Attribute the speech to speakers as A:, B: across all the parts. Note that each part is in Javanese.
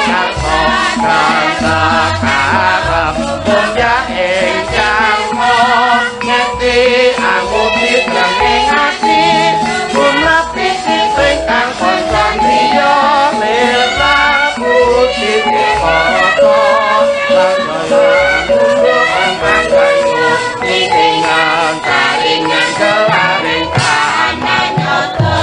A: karsa karep kumya ing jangka ngeti anguti srengeng ati gumlapi sing kang kanca liya lir putih para taringan kelaring kanan nyata.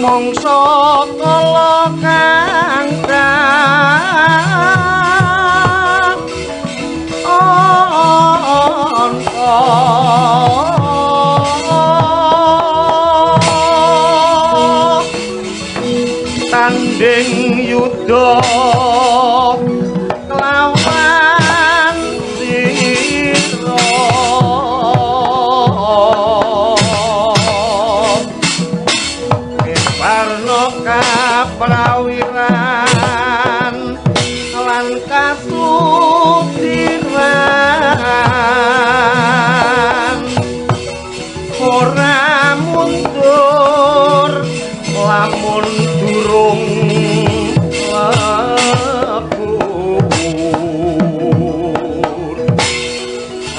B: Mangsa kala kang anta tanding yuda kelawan sira Parno kaprawiran lan kasudiran ora mundur lamun durung lebur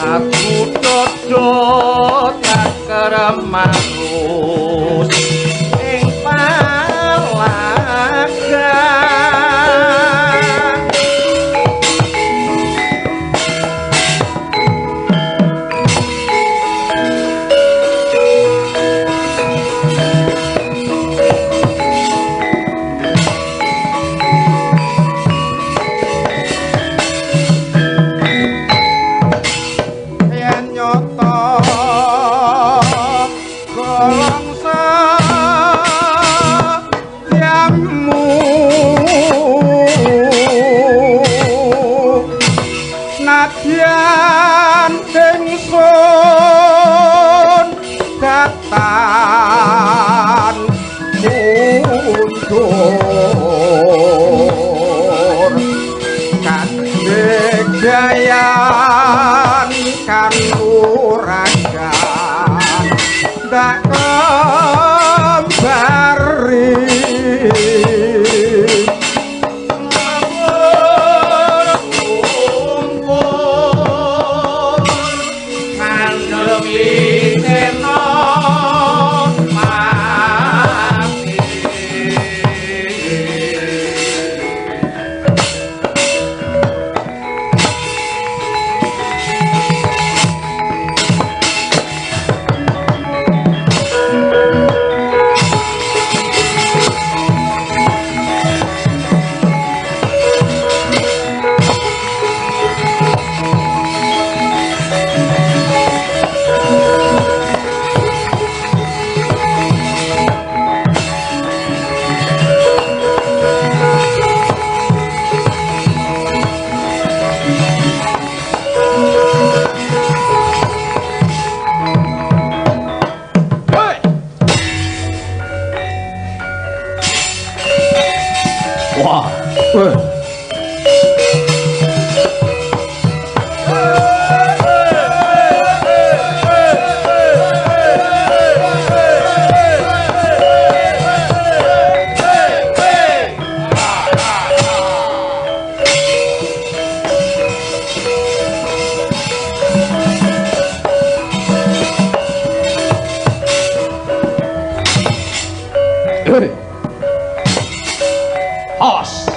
B: aku dodo takrem marus ing palagan. Yen nyata golong setyamu nadyan ingsun datan mundur kadegayan kanuragan ndak kembari.
C: Wah.
A: Awas.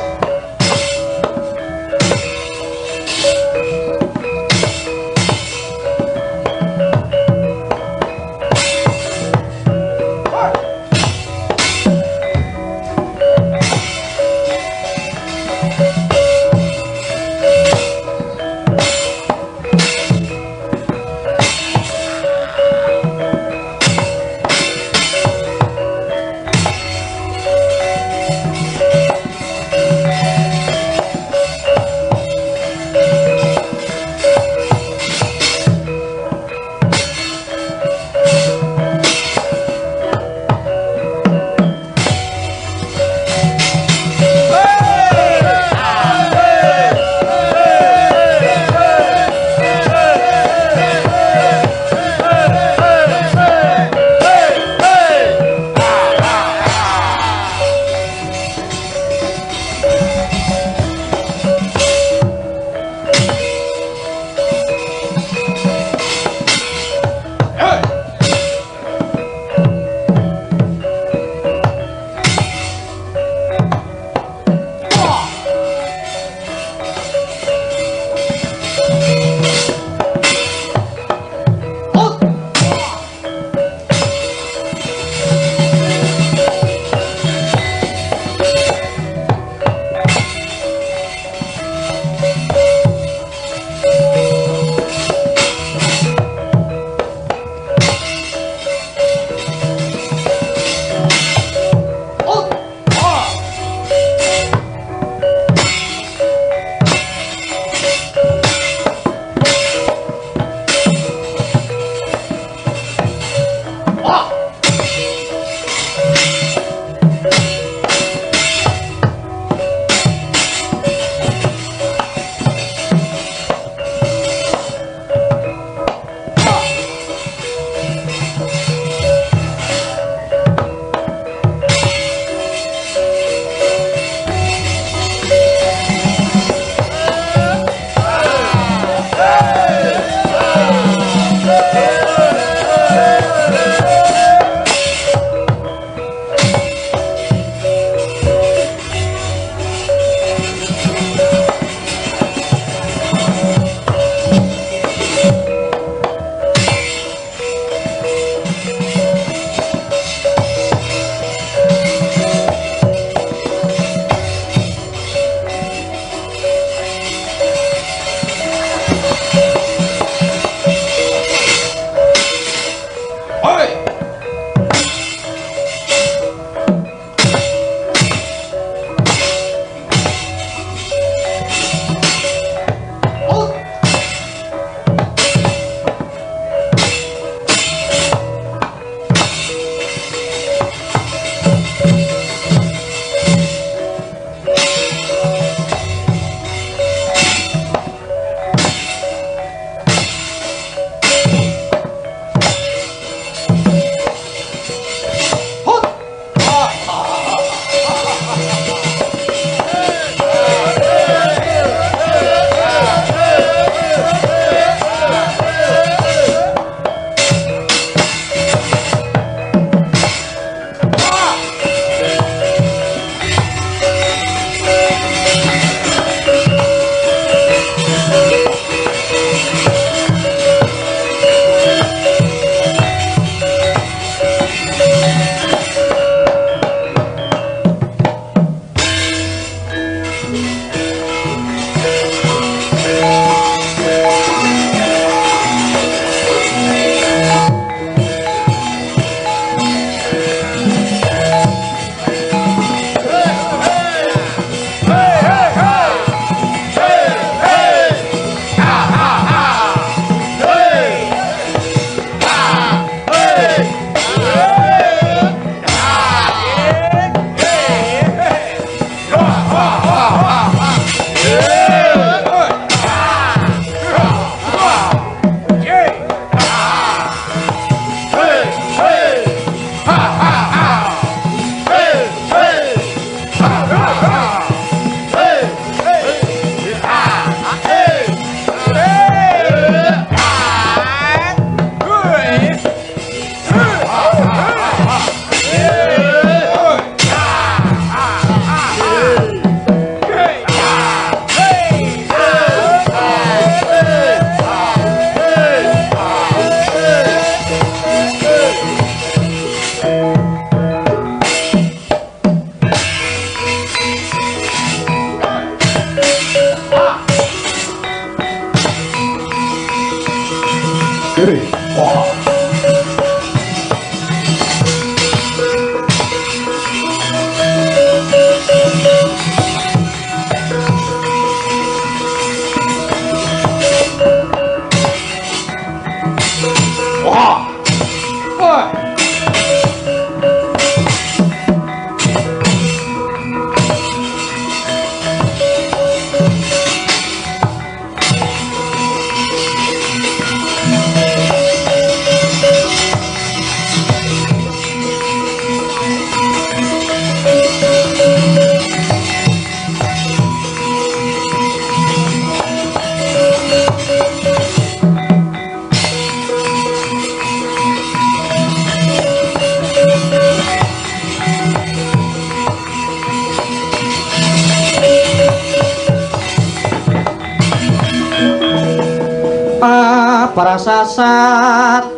A: Prasasat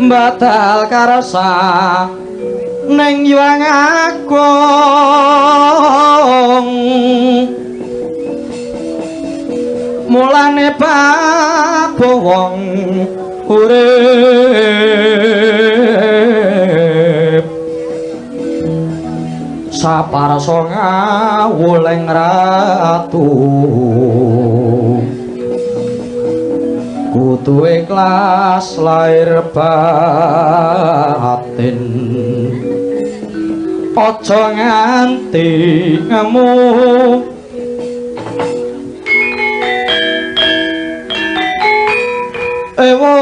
A: badal karsa ning Hyang Agung mulane bab wong urip saparsa ngawuling ratu kudu ikhlas lahir batin aja nganti ngemu ewo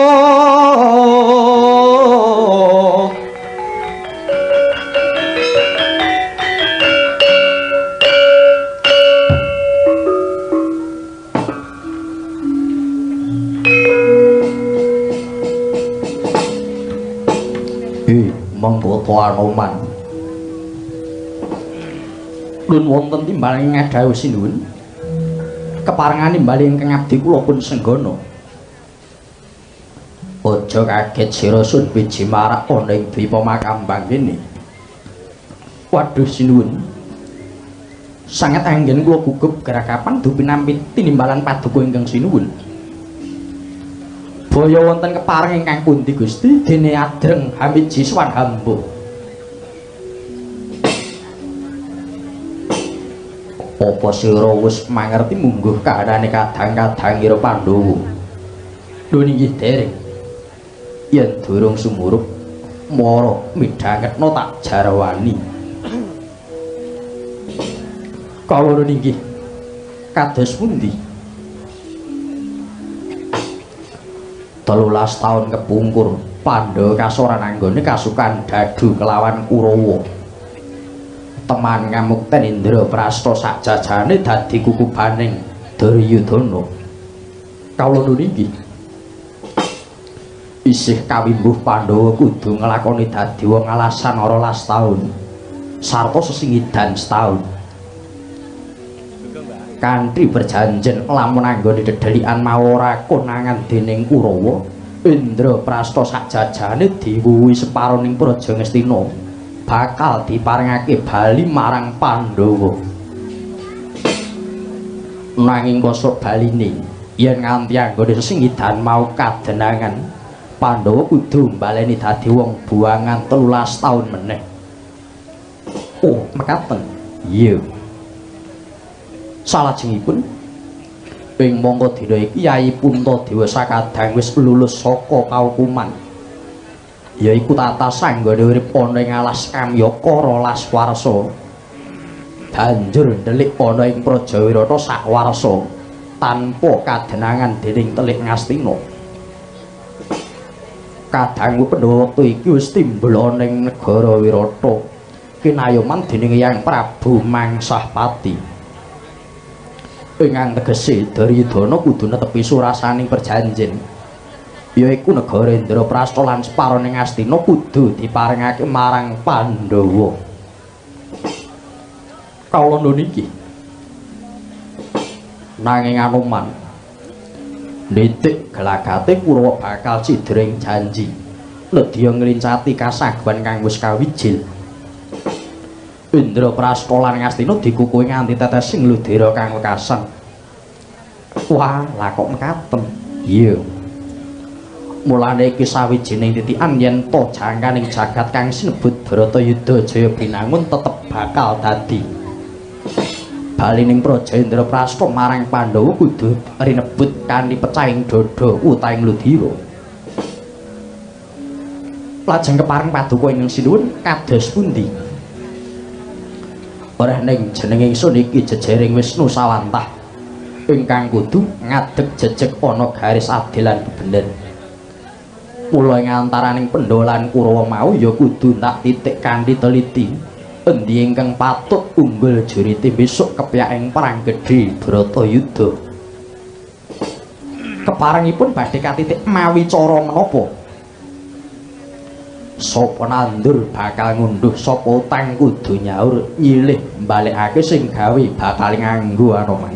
A: monggo Anoman. Nun wonten timbalan ngadhawuh sinuwun. Keparengan nimbali ingkang abdi kula pun senggana. Aja kaget sira sun biji marak ana ing Dwipa Makambang kene. Waduh sinuwun. Sanget anggen kula gugup gerakapan dupinampi tinimbalan paduka ingkang sinuwun. Baya wonten kepareng ingkang pundi Gusti dene adreng hamiji swan hamba. Apa sira wis mangerti mungguh kahanane kadang-kadang ira Pandhawa? Lho inggih dereng. Yen durung sumurup mara midhangetna tak jarwani. Kawula inggih kados pundi? 13 taun kepungkur Pandhawa kasoran anggone kasukan dadu kelawan Kurawa. Teman ngamukten Indraprasta sakjajane dadi kukubaning Duryudana. Kawula nuwun inggih. Isih kawimbuh Pandhawa kudu nglakoni dadi wong alasan 12 taun sarta sesingidan setaun. Kanthi perjanjen lamun anggone dedelikan mau ora konangan dening Kurawa, Indraprasta sakjajane diwuwi separoning Praja Ngastina bakal diparengake bali marang Pandhawa. Nanging kosok baline yen nganti anggone sesingidan mau kadenangan, Pandhawa kudu mbaleni dadi wong buangan 13 taun meneh. Oh, mekaten. Iya. Salajengipun ing mangka dina iki Yai Puntadewa sakadang wis lulus saka kaukuman, yaiku tata sanggone urip ana ing alas Kamyaka 12 warsa, banjur ndelik ana ing Praja Wirata sak warsa tanpa kadenangan dening Telik Ngastina. Kadangku Pandhawa wektu iki wis timbul ana ing negara Wirata kinayoman dening Hyang Prabu Mangsahpati. Ingkang tegese Duryudana kudu netepi surasaning perjanjen, yaiku negara Indraprasta lan separone Ngastina kudu diparengake marang Pandhawa. Kawula nuwun iki. Nanging Anoman nitik gelagate Kurawa bakal cidra ing janji nedya nglincati kasaguhan kang wis kawijil. Indraprasta lan Ngastina dikukuhi nganti tetesing ludira kang wekasan. Wah, lah kok mekaten? Iya. Mulane iki sawijining titikan yen to jangkaning jagat kang sinebut Bharatayuda Jaya Binangun tetep bakal dadi. Balining Praja Indraprasta marang Pandhawa kudu rinebut kanthi pecahing dada utahing ludira. Lajeng kepareng paduka ingkang sinuwun kados pundi? Ora ning jeneng ingsun iki jejering Wisnu sawantah ingkang kudu ngadeg jejeg ana garis adil lan bener. Mula ing antaraning Pandhawa lan Kurawa mau ya kudu tak titik kanthi teliti endi ingkang patut unggul jurite besok kepyaking perang gedhe Bharatayuda. Keparengipun badhe katitik mawi cara menapa? Sapa nandur bakal ngunduh, sapa utang kudu nyaur, nyilih mbalekake sing gawe bakal nganggo Anoman.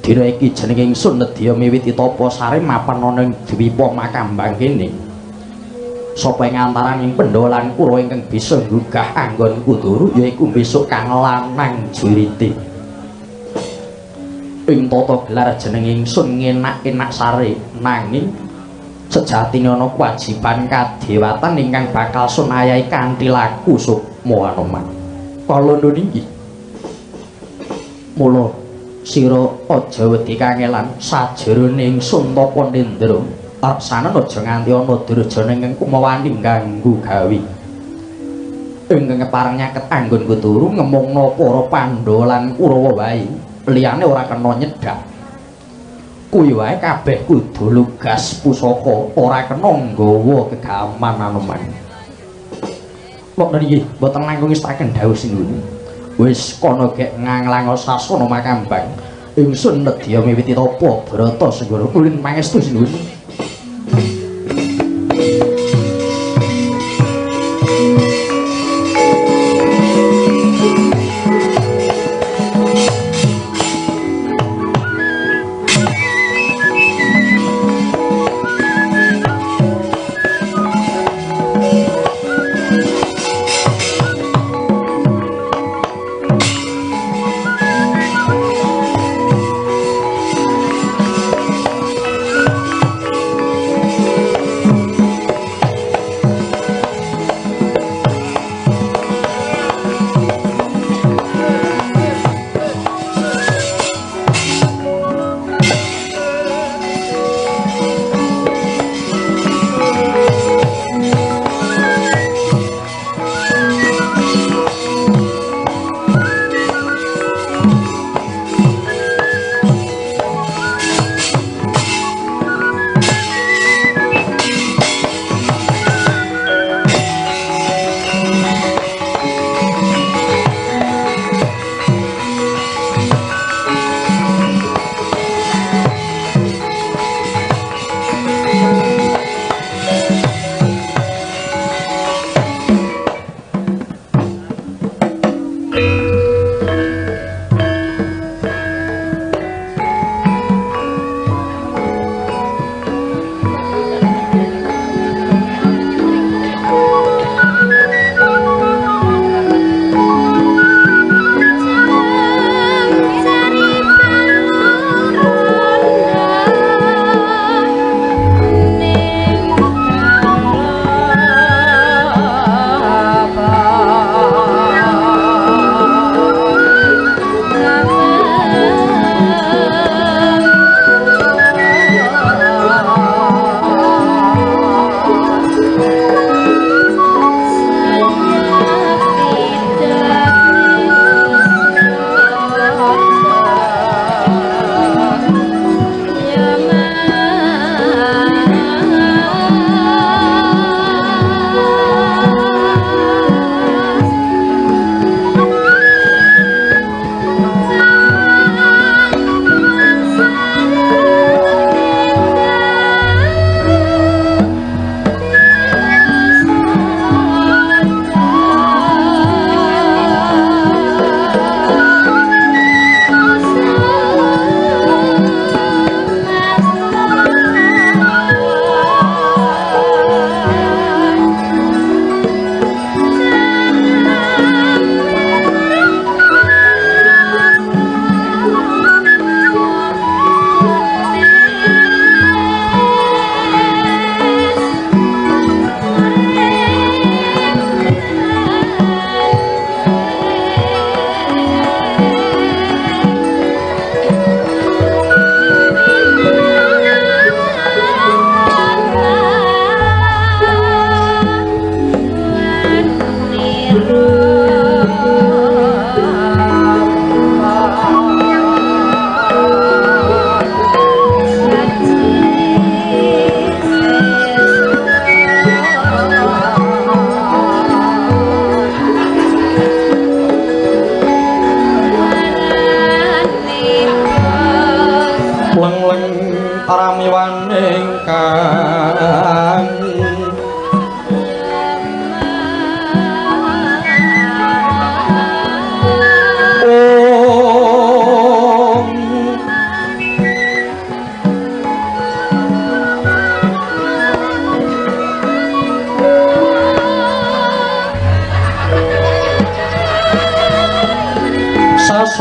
A: Dina iki jenenge ingsun nedya miwiti tapa sare mapan ana ing Dwipa Makambang kene. Sapa ing antaraning Pandhawa lan Kurawa ingkang bisa nggugah anggonku turu yaiku besok kang lanang jurite. Ing tata gelar jenenge ingsun ngenak-enak sare, nanging sejatine ana kewajiban kadewatan ingkang bakal sun ayahi kanthi laku sukma Anoman. Kala niki mula sira aja wedi kangelan sajerone ingsun tapa nendra. Reksanen aja nganti ana durjana ingkang kumawani ngganggu gawe. Ingkang kepareng nyaket anggonku turu ngemungna para Pandhawa lan Kurawa wae. Liyane ora kena nyedhak. Kuwi wae kabeh kudu lugas pusaka, ora kena nggawa gegaman Anoman. Wonten inggih mboten langkung ngestaken dawuh sinuwun. Wis kono gek nganglang sasana Makambang. Ingsun nedya miwiti tapa brata senggara ulin pangestu sinuwun.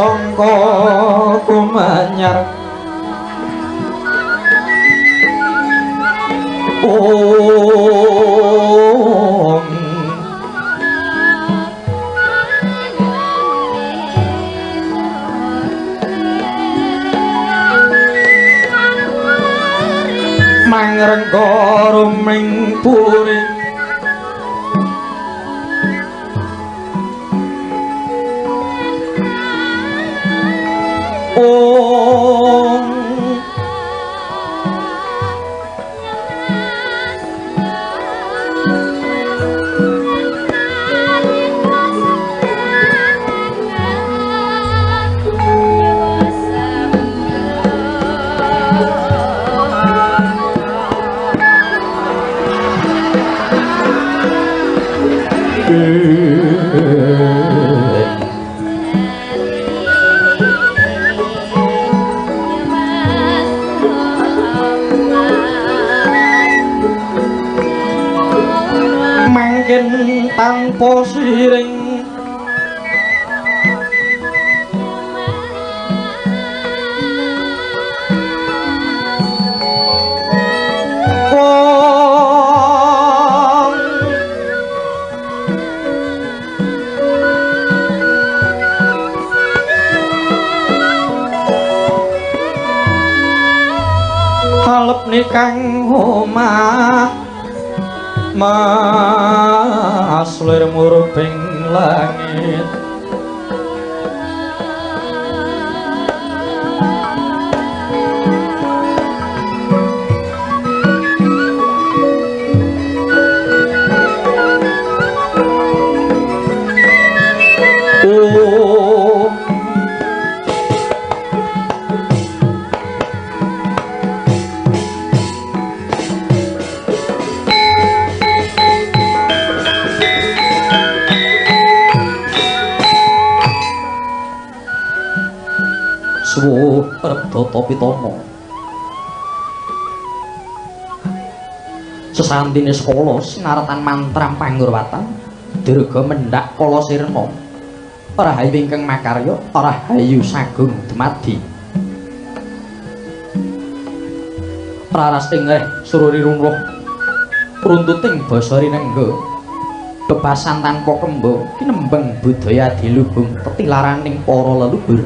A: sasongko kumanyar ong mangrengga ruming puri ong mangkin tanpa siring kang omah mas lir murbing langit oh suwuh Rebdata Pitana sesantine sekala sinaratan mantram pangurwatan dirga mendhak kala sirna rahayu ingkang makarya rahayu sagung dumadi raras ing reh sururi runruh runtuting basa rinengga bebasan tanpa kemba kinembeng budaya dilubung tetilaraning para leluhur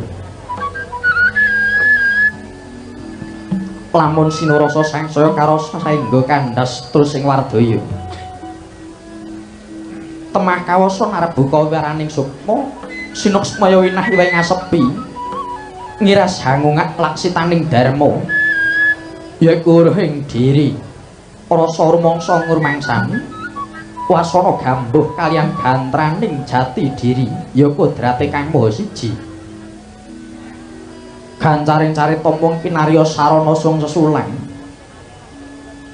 A: lamun sinurasa sangsaya karasa saengga kandhas terus ing wardaya temah kawasa narebuka waraning sukma sinuksmaya winah iwang ngasepi ngiras hangungak laksitaning dharma yaiku ing diri rasa rumangsa ngurmangsani wasana gambuh kaliyan gantraning jati diri ya kodrate kang maha siji gancaring carita mung kinarya sarana sung sesulang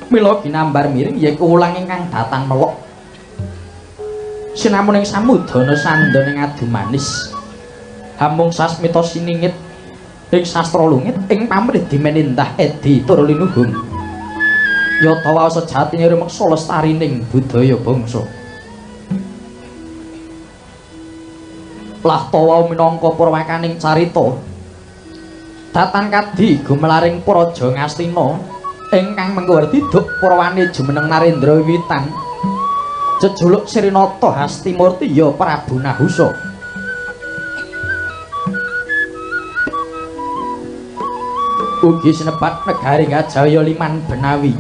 A: mila ginambar miring yaiku wulang ingkang datan melok sinamun ing samudana sandana ing adumanis hamung sasmita siningit ing sastra lungit ing pamrih dimenindah edi tur linuhung yata waos sejatine rumeksa lestarining budaya bangsa lah tawa minangka purwakaning carita datan kadi gumelaring Praja Ngastina ingkang mengko diduk purwane jumeneng Narendra wiwitan jejuluk Srinata Hastimurti ya Prabu Nahusa ugi sinebat negari Gajaya Liman Benawi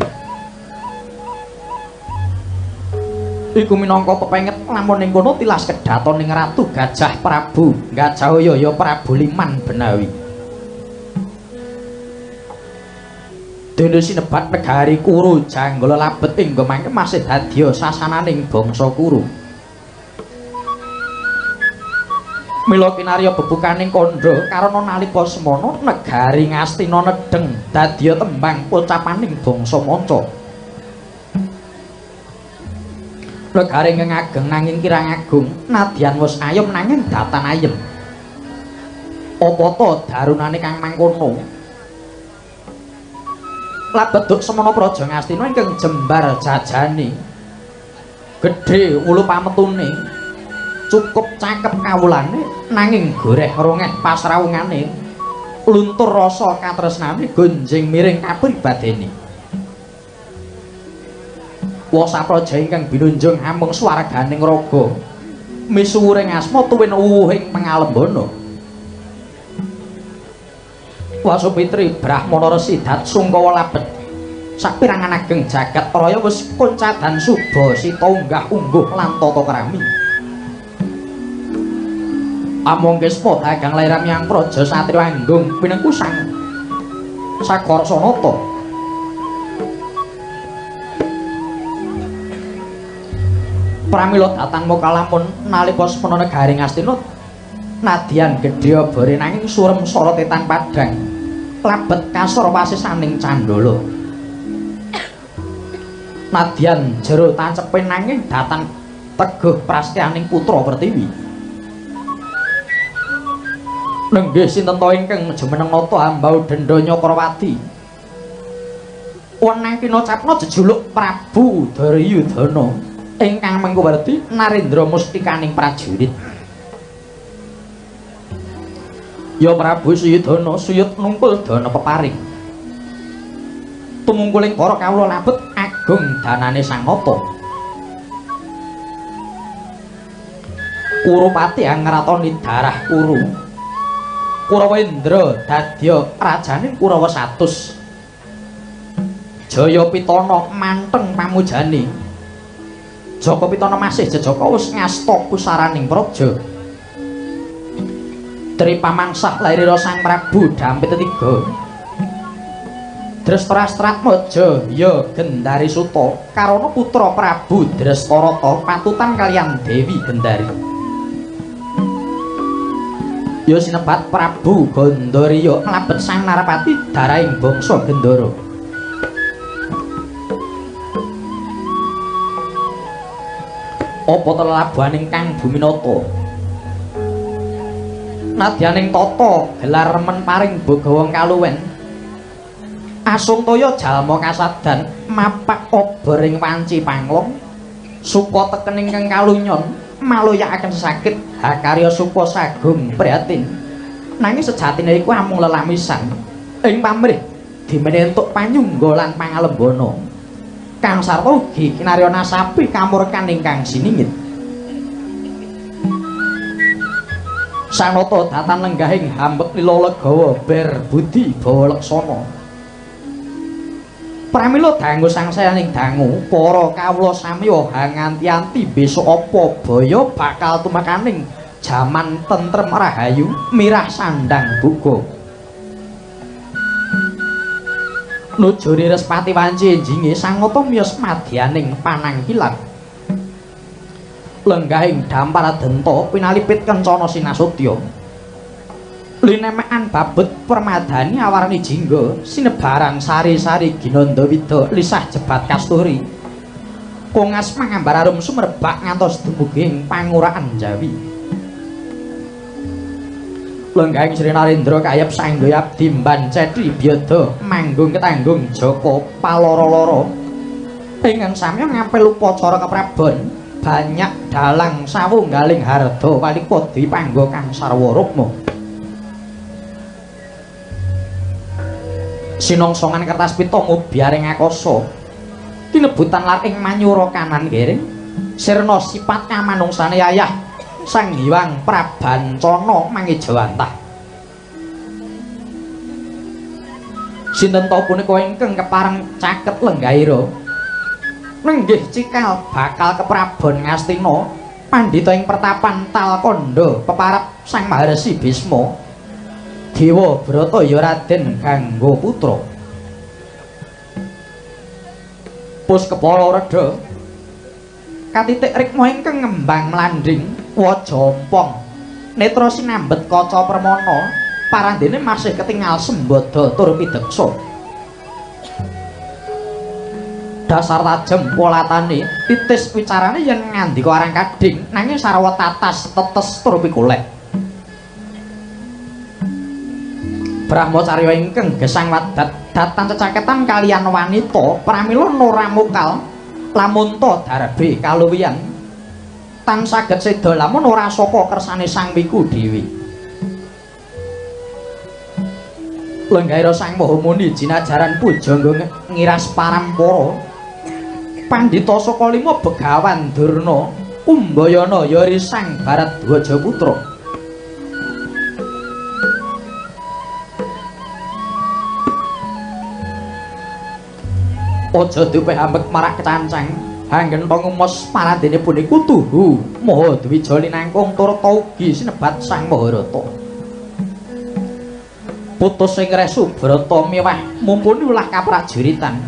A: iku minangka pepenget lamun ing kono tilas kedhaton ing Ratu Gajah Prabu Gajaya ya Prabu Liman Benawi dene sinebat negari Kuru Janggala labet ing mangke masih dadya sasananing bangsa Kuru mila kinarya bebukaning kandha karana nalika semana negari Ngastina nedheng dadya tembang pocapaning bangsa manca negari ngageng nanging kirang agung nadyan wis ayem nanging datan ayem apa ta darunane kang mangkono labet duk semana Praja Ngastina ingkang jembar jajane gedhe wulu pametune Cukup cakep kawulane nanging goreh rongeh pasrawungane. Luntur rasa katresnane gonjing miring kapribadene. Wasapraja ingkang binunjung amung swarganing raga. Misuwuring asma tuwin uwuhing pangalembana. Wasupitri Brahmana Resi Dat Sungkawa labet sapirangan ageng jagat raya wis koncadan suba sita unggah ungguh lan tata krami. Among Kispa dagang lairan yang praja satriya anggung pinengku sang Sagara Sanata. Pramila datang mokalamun nalika semana negari Ngastina nadyan gedhe obore nanging surem sorote tan padhang labet kasor wasisaning candala. Nadyan jero tancepe nanging datang teguh prastyaning putra Pertiwi. Nenggih sinten ta ingkang jumeneng nata hambau dendha Nyakrawati. Wenang kinocapna jejuluk Prabu Duryudana ingkang mengkuwerdi Narendra mustikaning prajurit. Ya Prabu Suyudana suyut nungkul dana peparing. Tumungkuling para kawula labet agung danane Sang Nata. Kurupati angratoni darah Kuru. Kurawendra dadya rajaning Kurawa 100. Jaya Pitana manteng pamujane. Jaka Pitana masih jejaka wis ngasta pusaraning praja. Tripamangsah lairira Sang Prabu Dampit Tiga. Drestarastramaja ya Gendari Suta karana putra Prabu Drestarata patutan kaliyan Dewi Gendari. Ya sinebat Prabu Gandariya mlebet Sang Narapati darahing bangsa Gendara. Apa telelabuhaning Kang Buminata? Nadyaning tata gelar remen paring bagawa kaluwen. Asung toya jalma kasadan mapak obor ing wanci panglong. Suka teken ingkang kalunyon maloyakaken sakit hakarya suka sagung prihatin. Nanging sejatine iku amung lelamisan ing pamrih dimene entuk panyungga lan pangalembana. Kang sarta ugi kinarya nasapi kamurkan ingkang siningit. Sanata datan lenggahing hambek lila legawa ber budi bawa leksana. Pramila dangu sangsayaning dangu para kawula samya hanganti-anti besok apa baya bakal tumekaning jaman tentrem rahayu mirah sandang buga. Nujuri Respati wanci enjinge Sanata miyos madyaning panangkilan. Lenggahing dampar denta pinalipit kencana sinasudya. Linemekan babut permadani awarni jingga sinebaran sari-sari ginandawida lisah jebat kasturi. Kongas mangambar arum sumerbak ngantos dumugi ing panguraan Jawi. Lenggahing Sri Narendra kayep sanggaya abdi mbancetri byada manggung ketanggung jaka paloro-loro. Ingkang samya ngampil upacara keprabon banyak dalang sawunggaling harda walikwa dipangga kang sarwa rukma. Sinongsongan kertas pita ngubyar ing akasa. Tinebutan lar ing manyura kanan kering. Sirna sipat kamanungsane yayah Sang Hyang Prabancana mangejawantah. Sinten ta punika ingkang kepareng caket lenggahira? Nenggih cikal bakal keprabon Ngastina pandhita ing pertapan Talkandha peparap Sang Maharesi Bisma. Dewa Brata ya Raden Gangga Putra. Pus kepala redha katitik rikma ingkang ngembang mlanding waja ompong netra sinambet kaca permana parandene masih ketingal sembada tur pideksa. Dasar tajem polatane titis wicarane yen ngandika arang kading nanging sarwa tatas tetes tur pikoleh. Brahmacarya ingkang gesang wadat datan cecaketan kaliyan wanita pramila nora mokal lamunta darbe kaluwihan. Tan saged seda lamun ora saka kersane Sang Wiku dhewe. Lenggaira Sang Mahamuni jinajaran pujangga ngiras parampara. Pandhita saka lima Begawan Durna Kumbayana yari Sang Baradwaja putra. Aja dupe ambek marak kecancang. Anggen pangumos parandene puniku tuhu Maha Dwija linangkung turta ugi sinebat Sang Maharata. Putus ing Resubrata miwah mumpuni ulah kaprajuritan.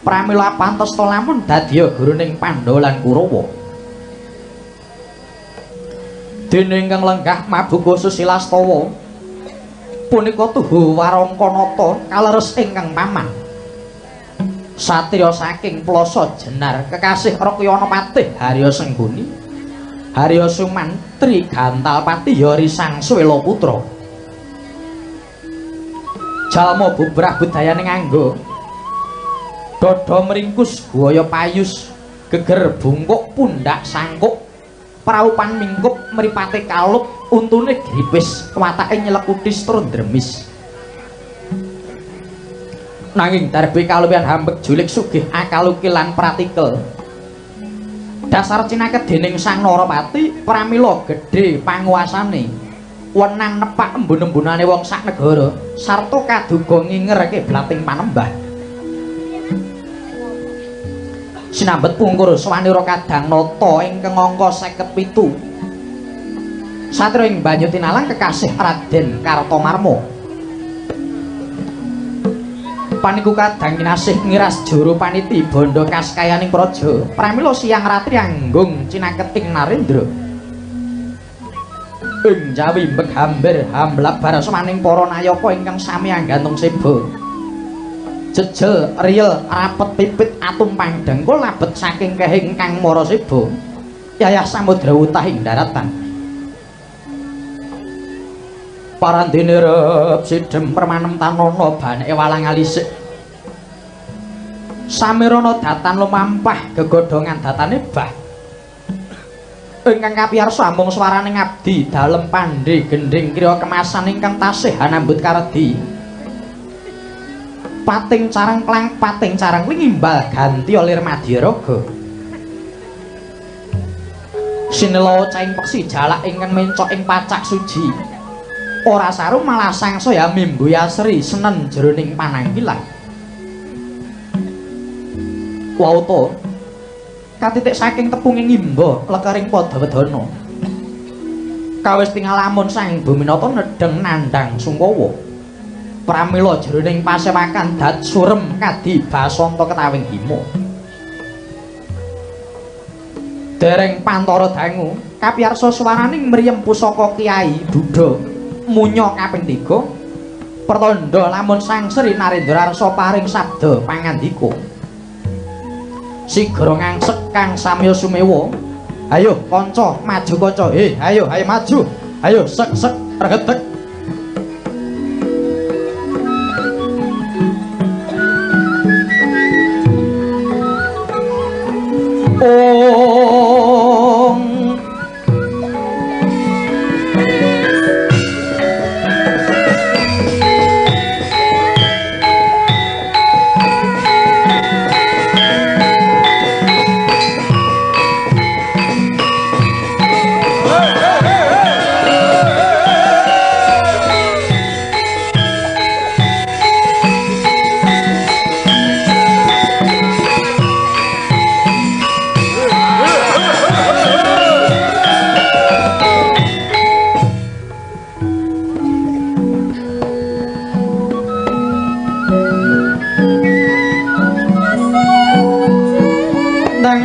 A: Pramila pantes ta lamun dadiya guruning Pandhawa lan Kurawa. Dene ingkang lenggah mabuka Susilastawa punika tuhu Warangkanata kaleres ingkang paman. Satriya saking Plasa Jenar kekasih Rakyana Patih Harya Sengguni Harya Sumantri Gantalpati Yari Sang Suwela Putra. Jalma bubrah budayane nganggo dada mringkus guaya payus geger bungkuk pundak sangkuk praupan mingkup mripate kalup untune gripis watake nyelekutis tur ndremis. Nanging darbe kaluwihan hambek julik sugih akal ukil lan pratikel. Dasar cinaket dening Sang Narapati pramila gedhe panguasane wenang nepak embun-embunane wong sak negara sarta kaduga nginger kiblating panembah. Sinambet pungkur swanira kadang nata ingkang angka 57. Satria ing banyu tinalang kekasih Raden Kartomarma. Paniku kadang kinasih ngiras juru paniti bondo kaskayaning praja. Pramila siang ratri anggung cinaketing narendra. Ing jawi mbek hamber hamlabar semaning para nayaka ingkang sami anggantung seba. Jejel riyel rapet pipit atumpang dengkul labet saking kehing kang mara seba. Yayah samudra wutah ing daratan. Parandene rep sidhem permanem tanana baneke walang alisik. Samirana datan lumampah gegodhongan datane bah. Ingkang kapiyarsa amung swarane ngabdi dalem pandhe gendhing kriya kemasan ingkang tasih anambut karedi. Pating carang klang pating carang ngimbal ganti lir madyaraga. Sinela caing peksi jalak ingkang mencok ing pacak suji. Ora saru malah sangsaya mimbu yasri senen jroning panangkilan. Wauta katitik saking tepunge ngimba lekering padha wedana. Kawis tingalamun Sang Buminata nedheng nandhang sungkawa. Pramila jroning pasewakan dat surem kadi basanta ketawing hima. Dereng pantara dangu kapiyarsa swaraning mriyem pusaka Kyai Buddha munya kaping 3 pertandha lamun Sang Sri Narendra Arsa paring sabda pangandika. Sigra ngangsek kang samya sumewa. Ayo kanca maju kanca. Ayo ayo maju. Ayo sek sek regetek. Ong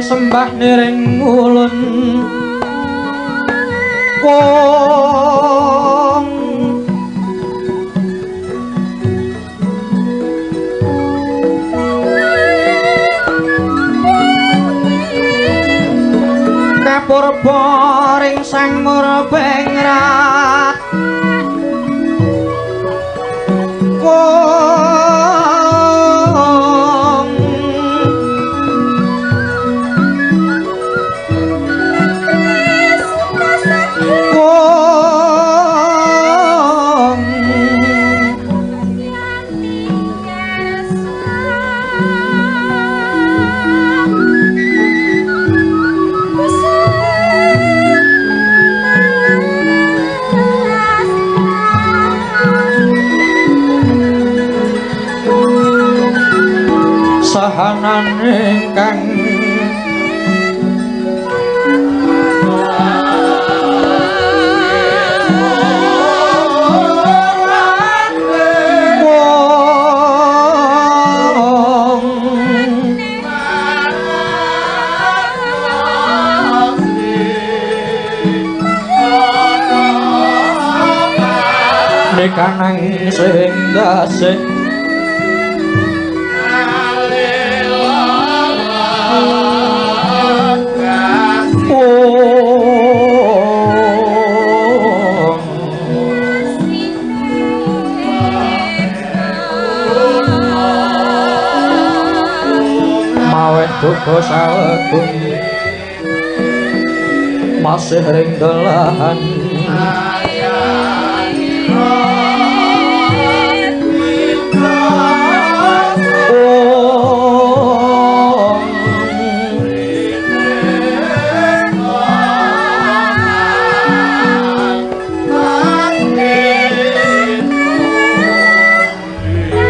A: sembah niring ulun wong kapurba ring Sang Murbengrat wong Nikanang sing ndase mawe duka salegung masih ring delahan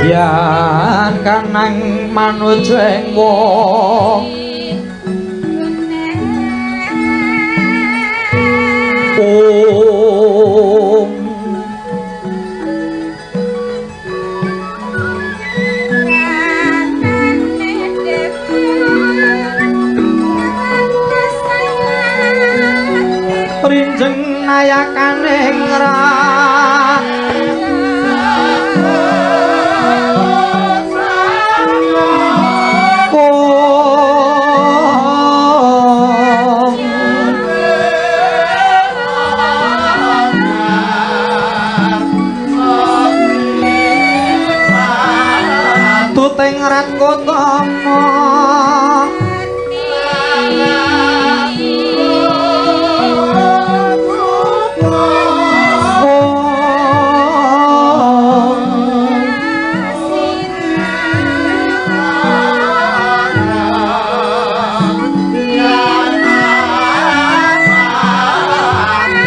A: Yan kanang manuju ing wong Om Rinjeng nayakaning rak Tuting rat kotama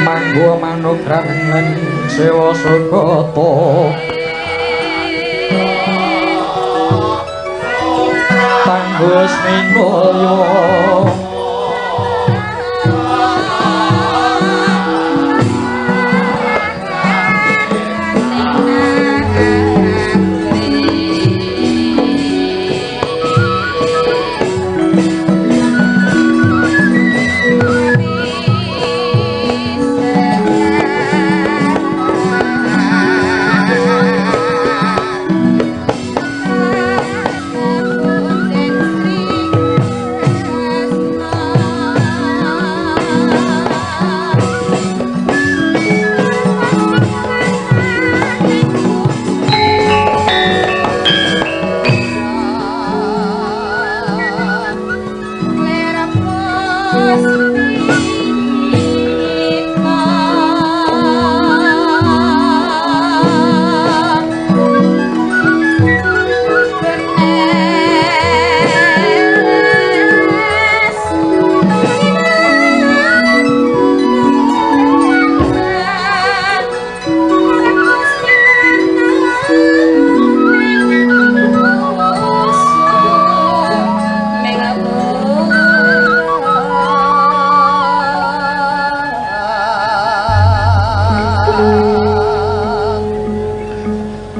A: Manggo manugrahan sewa sukata Tanggus minulya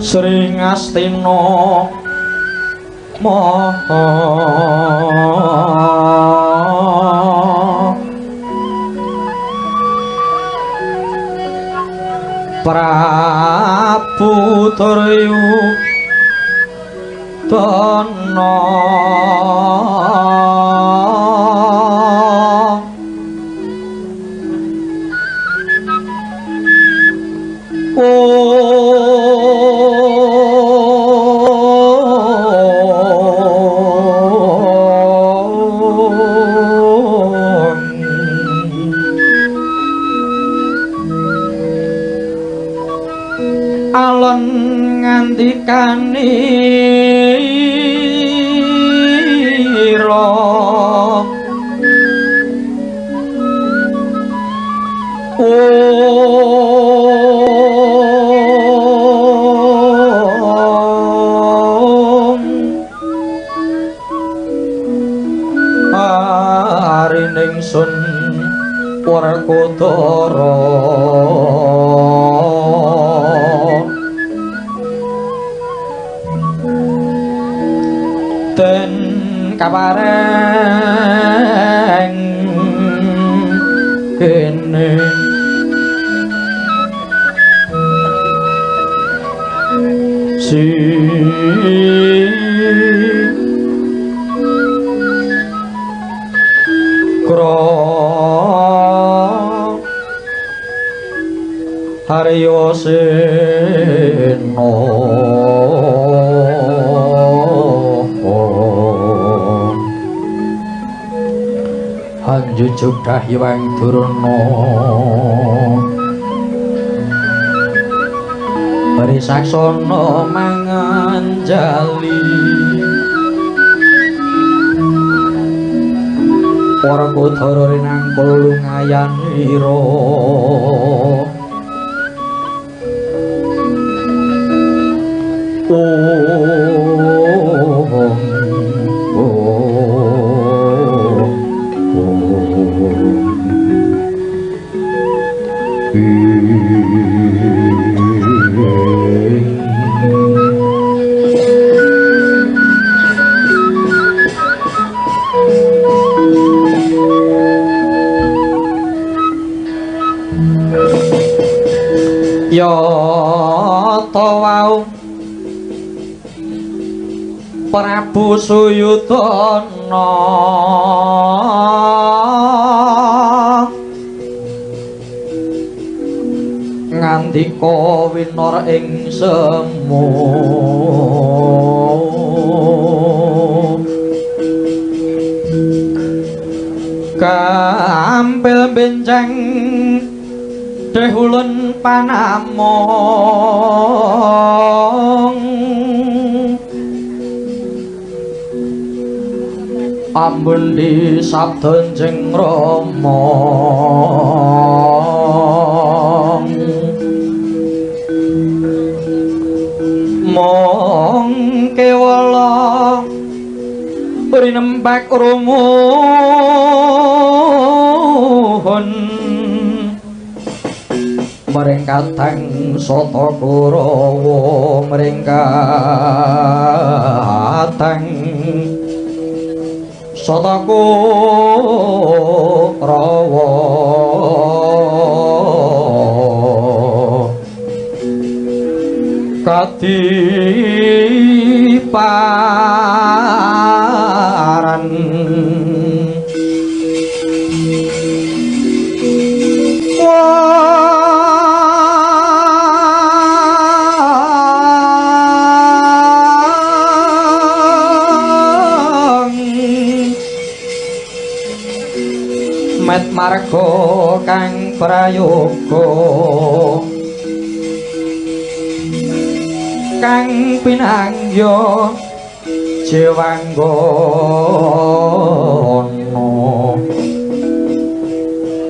A: Sri Ngastina Maha Prabu Duryudana Alon ngandikanira Om Arining sun Werkudara Den kapareng kene Kra Haryo Sena Hanjujuk Dahyang Durna Risaksana manganjali Para kudara rinangkul lungayanira Ya ta wau Prabu Suyudana ngandika winor ing semu kampil benjang dehulun panamong ambun di sabda jeng Rama mong kewala rinembak rumuhun mring kadang sata Kurawa mring kadang sata Kurawa kadiparan Met marga kang prayoga kang pinangya jewanggana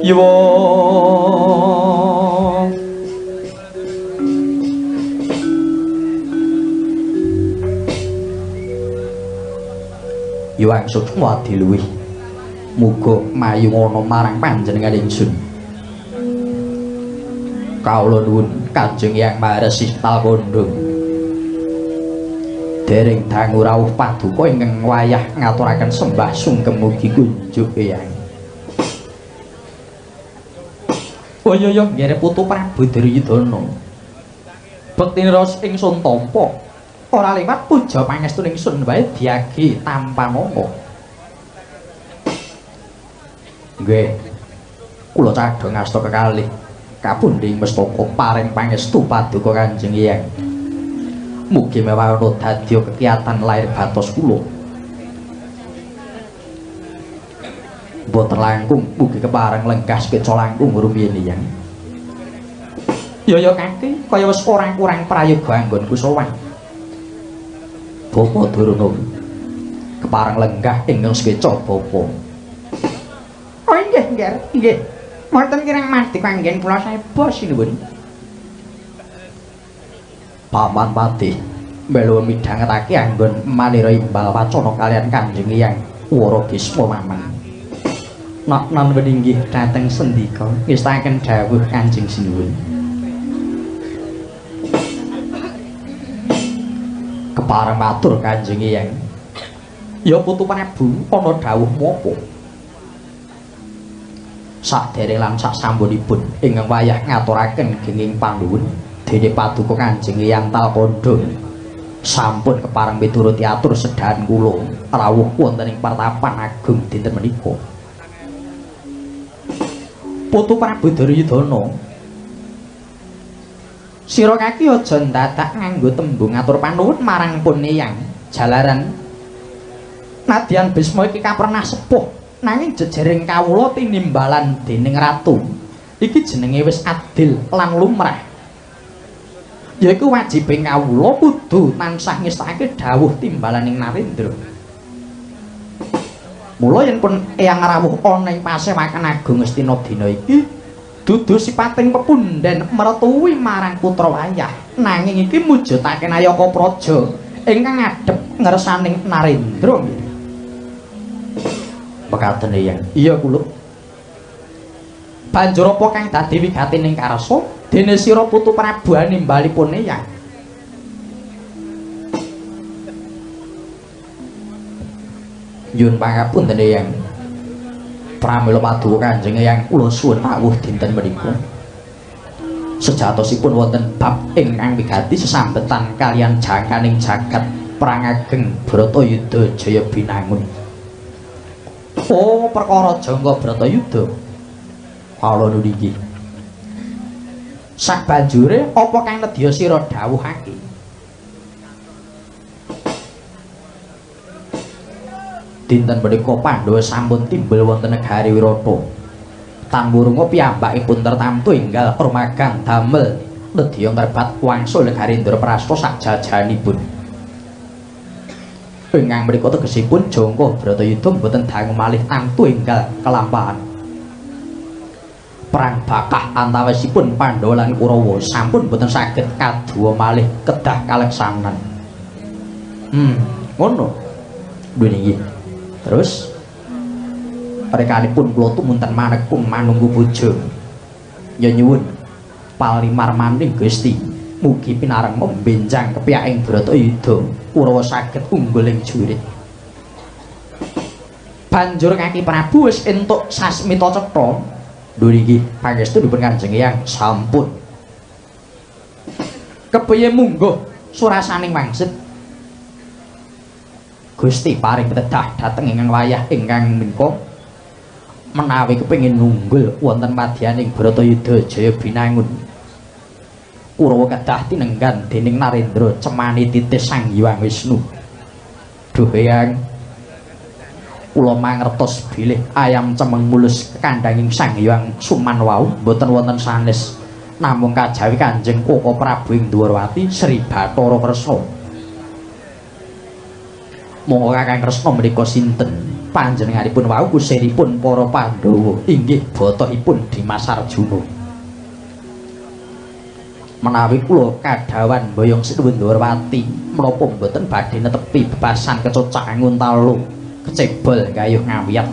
A: yuwa Yuwang Suksma adiluwih muga mayungana marang panjenengan ingsun. Kawula nuwun Kanjeng Hyang Maharesi Talkandha. Dereng dangu rawuh paduka ingkang wayah ngaturaken sembah sungkem mugi kunjuk Hyang. Oh iya iya nggih putu Prabu Duryudana. Bektinira ingsun tampa ora liwat puja pangestu ingsun wae diagi tampanana. Nggih. Kula cadhong asta kekalih kapundhing mestaka paring pangestu paduka Kanjeng Hyang. Mugi mewah ana dadya kekiyatan lair batos kula. Mboten langkung mugi kepareng lenggah sekeca langkung rumiyin Hyang. Ya ya kaki kaya wis ora kurang prayoga anggonku sowan. Bapa Durna kepareng lenggah ingkang sekeca bapa. Oh nggih, nggih, nggih. Wonten kirang mardika anggen kula saeba sinuwun. Paman Patih melu midhangetake anggon manira imbal wacana kalian Kanjeng Hyang Wara Bisma Paman. Nak nan weninggih dhateng sendika ngestaken dawuh Kanjeng sinuwun. Kepareng matur Kanjeng Hyang. Ya putu Prabu ana dawuh menapa? Sadereng lan sasampunipun ingkang wayah ngaturaken genging panuwun dene paduka Kanjeng Hyang Talkandha Sampun kepareng mituruti atur sedahan kula rawuh wonten ing pertapan agung dinten menika. Putu Prabu Duryudana, sira kaki aja ndadak nganggo tembung atur panuwun marang pun eyang jalaran nadyan Bisma iki kapernah sepuh nanging jejering kawula tinimbalan dening ratu iki jenenge wis adil lan lumrah. Yaiku wajibing kawula kudu tansah ngestakake dawuh timbalaning Narendra. Mula yen pun eyang rawuh ana ing pasewakan agung Ngastina dina iki dudu sipating pepundhen mertuwi marang putra wayah, nanging iki mujudake nayaka praja ingkang ngadhep ngersaning Narendra. Mekaten eyang. Iya kula. Banjur apa kang dadi wigatining karsa dene sira putu Prabu animbalipun eyang? Nyuwun pangapunten eyang. Pramila paduka Kanjeng Eyang kula suwun rawuh dinten menika. Sejatosipun wonten bab ingkang wigati sesambetan kaliyan jangkaning jagat perang ageng Bratayuda Jaya Binangun. Oh, perkara jangka Bratayuda. Kala niki. Sabanjure apa kang nedya sira dawuhake? Dinten menika Pandhawa sampun timbul wonten negari Wirata. Tamburunga piyambakipun tertamtu enggal rumagang damel nedya ngrebat wangsul negari Indraprasta sakjajanipun. Ingkang mriku tegesipun jangka Bratayuda mboten dangu malih tamtu enggal kelampahan. Perang bakah antawisipun Pandhawa lan Kurawa sampun boten saged kaduwa malih kedah kaleksanan. Ngono. Lho niki. Terus rekanipun kula tumunten manekung manunggu puja. Ya nyuwun palimarmaning Gusti, mugi pinareng membenjang kepiyaking Bratayuda Kurawa saged unggul ing jurit. Banjur kaki Prabu wis entuk sasmita cetha. Lho niki pangestunipun Kanjeng Eyang sampun. Kepiye mungguh surasaning wangsit? Gusti paring pitedah dhateng ingkang wayah ingkang menika menawi kepengin nunggul wonten madyaning Bratayuda Jaya Binangun. Kurawa kedah tinenggan dening Narendra cemani titis Sang Hyang Wisnu. Duh Eyang, kula mangertos bilih ayam cemeng mulus kandhanging Sang Hyang Suman wau mboten wonten sanes namung kajawi Kanjeng Koko Prabu ing Dwarawati Sri Bathara Kresna. Monggo Kakang Kresna menika sinten? Panjenenganipun wau kusiripun para Pandhawa inggih botohipun Dimas Arjuna. Menawi kula kadhawan boyong Sinuwun Dwarawati menapa mboten badhe netepi bebasan kecocak nguntalo kecebol gayuh ngawiyat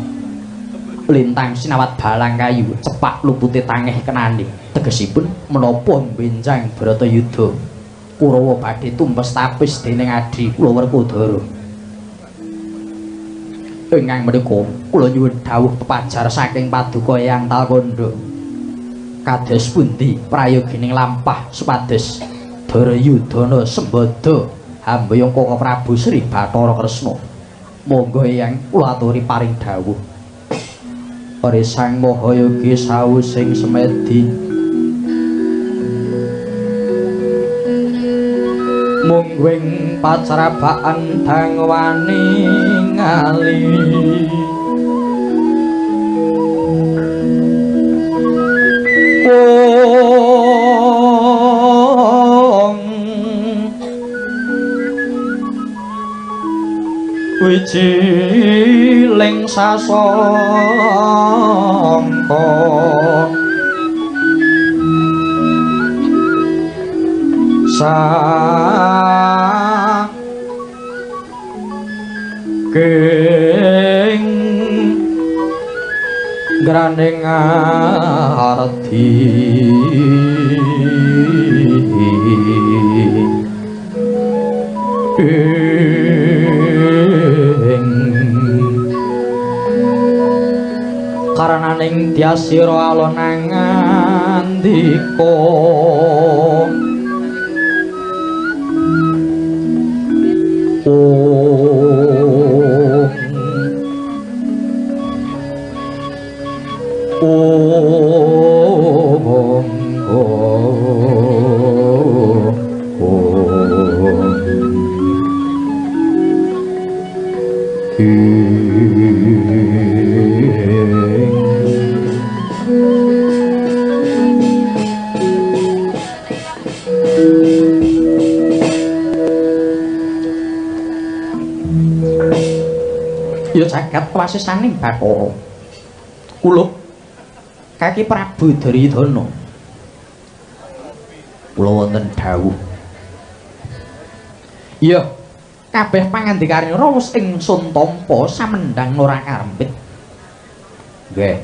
A: lintang sinawat balang kayu cepak lupute tangeh kenane. Tegesipun menapa benjang Bratayuda Kurawa badhe tumpes tapis dening adhi kula Werkudara. Ingkang menika kula nyuwun dawuh pepajar saking paduka Eyang Talkandha. Kados pundi prayogining lampah supados Duryudana sembada hamboyong Koko Prabu Sri Bathara Kresna. Monggo Eyang kula aturi paring dawuh. Ore Sang Mahayogi sawusing semedi mungguing pacrabaan dangwani ngali wong wijiling sasangka saking graning ardi ing karananing dyasira alon ngandika Om Om Om Om. Ya jagat wasisaning Bathara Kulup kaki Prabu Duryudana. Kula wonten dawuh. Iya, kabeh pangandikanira wis ingsun tampa samendhang ora karempit. Nggih.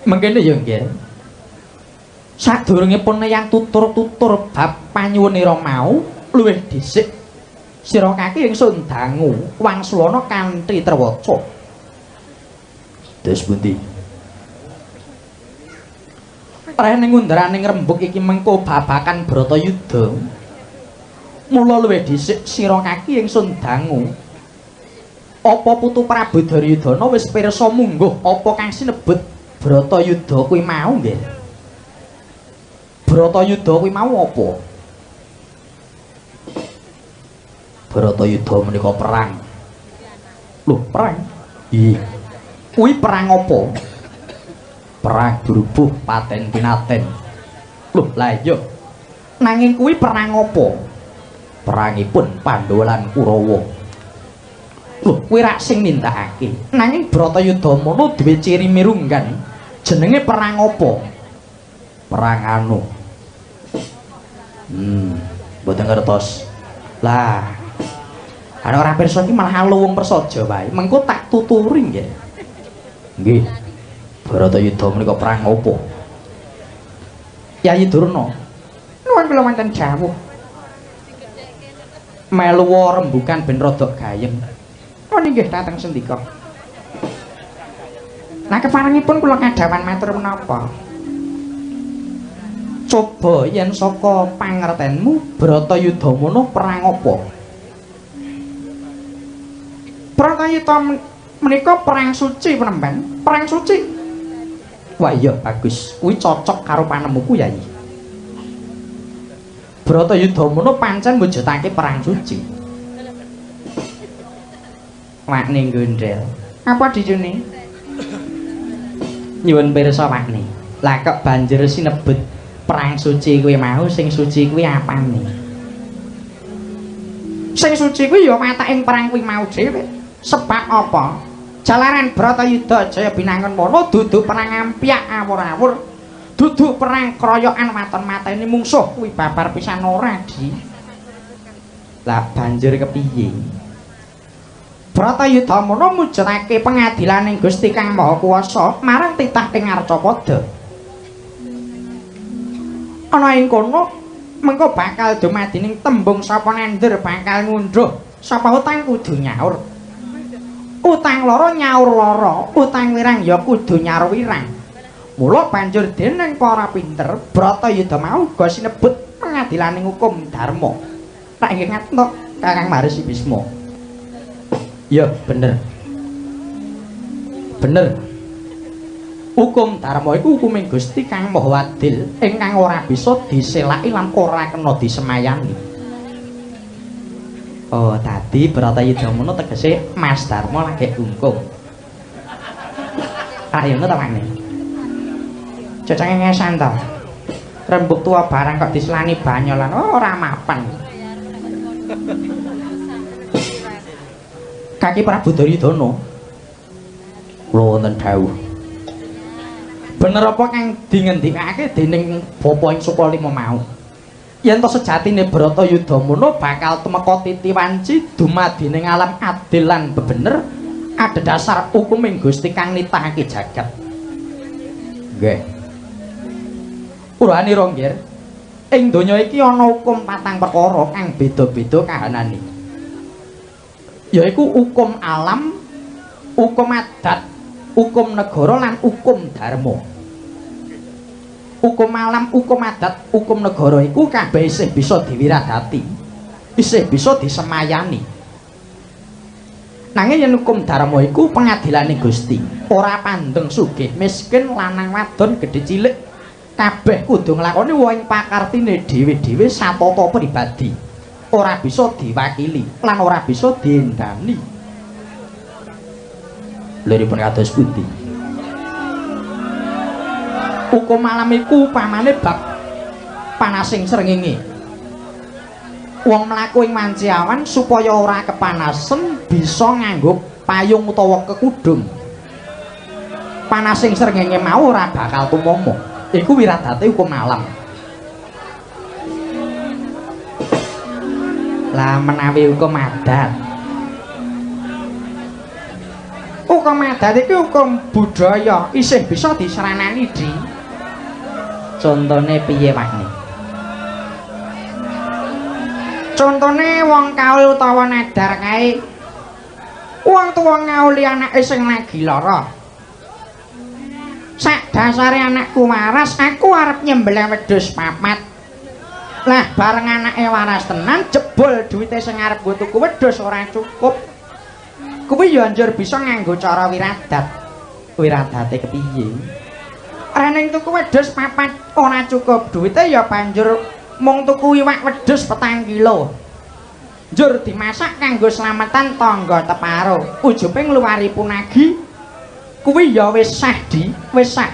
A: Mengkene ya nggih. Sadurungipun yang tutur-tutur bab panyuwunira mau luwih dhisik sira kaki ingsun dangu wangsulana kanthi trewaca. Dos pundi? Rene ngundaraning rembug iki mengko babakan Bratayuda. Mula luwih dhisik sira kaki ingsun dangu. Apa putu Prabu Duryudana wis pirsa mungguh apa kang sinebut Bratayuda kuwi mau nggih? Bratayuda kuwi mau apa? Bratayuda menika perang. Loh, perang? Iya. Kuwi perang apa? Perang brubuh paten pinaten. Loh, lah iya. Nanging kuwi perang apa? Perangipun Pandhawa lan Kurawa. Loh, kuwi rak sing nindakake. Nanging Bratayuda mono duwe ciri mirunggan. Jenenge perang apa? Perang anu. Mboten ngertos. Lah, ana ora pirsa iki malah alu wong prasaja wae. Mengko tak tuturi nggih. Nggih. Bharatayuda menika perang apa? Yayi Durna. Nuwun kula wonten dawuh. Melu rembukan ben rada gayeng. Nuwun inggih dhateng sendika. Nah keparengipun kula kadhawan matur menapa? Coba yen saka pangertenmu Bharatayuda mono perang apa? Bratayuda menika perang suci penemban. Perang suci. Wah iya bagus. Kuwi cocok karo panemuku Yayi. Bratayuda mono pancen mujudake perang suci. Wakne gondhel. Apa dicune? Nyuwun pirsa wakne. Lah kok banjur sinebut perang suci kuwi mau sing suci kuwi apane? Sing suci kuwi ya wataking perang kuwi mau dhewe. Sebab apa? Jalaran Bratayuda Jaya Binangun mono dudu perang ampyak awur-awur, dudu perang kroyokan waton mateni mungsuh kuwi babar pisan ora di. Lah banjur kepiye? Bratayuda mono mujudake pengadilaning Gusti Kang Maha Kuwasa marang titah ing Arcapada. Ana ing kono mengko bakal dumadining tembung sapa nandur bakal ngundhuh, sapa utang kudu nyaur. Utang loro nyaur loro, utang wirang ya kudu nyaur wirang. Mula banjur dening para pinter Bratayuda mau uga sinebut pengadilaning hukum dharma. Tak inggih ngaten to Kakang Maharsi Bisma. Ya bener. Bener. Hukum dharma iku hukuming Gusti Kang Maha Adil ingkang ora bisa diselaki lan ora kena disemayani. Oh, tadi Bratayuda mono tegese Mas Darmo lagi kungkum. Ah, ya ngono ta makne. Cocake ngesan to. Rembug tua barang kok diselani banyolan, oh, ora mapan. Kaki Prabu Duryudana. Kula wonten dawuh. Bener apa kang dingendikake dening bapa ing Sukalima mau? Yen to sejatine Bratayuda mono bakal tumeka titi wanci dumadining alam adil lan bebener adhedhasar hukuming Gusti kang nitahake jagat. Nggih. Urahane nggih. Ing donya iki ana hukum patang perkara kang beda-beda kahanane. Yaiku hukum alam, hukum adat, hukum negara lan hukum dharma. Hukum alam, hukum adat, hukum negara iku kabeh isih bisa diwiradati. Isih bisa disemayani. Nanging yen hukum dharma iku pengadilane Gusti, ora pandeng sugih, miskin, lanang wadon, gedhe cilik, kabeh kudu nglakoni wong pakartine dhewe-dhewe satata pribadi. Ora bisa diwakili lan ora bisa diendani. Liripun kados pundi? Hukum alam iku upamane bab panasing srengenge. Wong mlaku ing wanci awan supaya ora kepanasen bisa nganggo payung utawa kekudung. Panasing srengenge mau ora bakal tumomo. Iku wiradate hukum alam. Lah menawi hukum adat. Hukum adat iki hukum budaya, isih bisa diseranani, Di. Contone piye wakne? Contone wong kaul utawa nadar kae. Wong tuwa ngauli anake sing lagi lara. Sak dasare anakku waras, aku arep nyembelih wedhus papat. Lah bareng anake waras tenan, jebul duwite sing arep nggo tuku wedhus ora cukup. Kuwi ya njur bisa nganggo cara wiradat. Wiradate kepiye? Rening tuku wedhus papat ora cukup duwite ya banjur mung tuku iwak wedhus 4 kilo. Njur dimasak kanggo slametan tangga teparo. Ujube ngluwari punagi. Kuwi ya wis sah, Di, wis sah.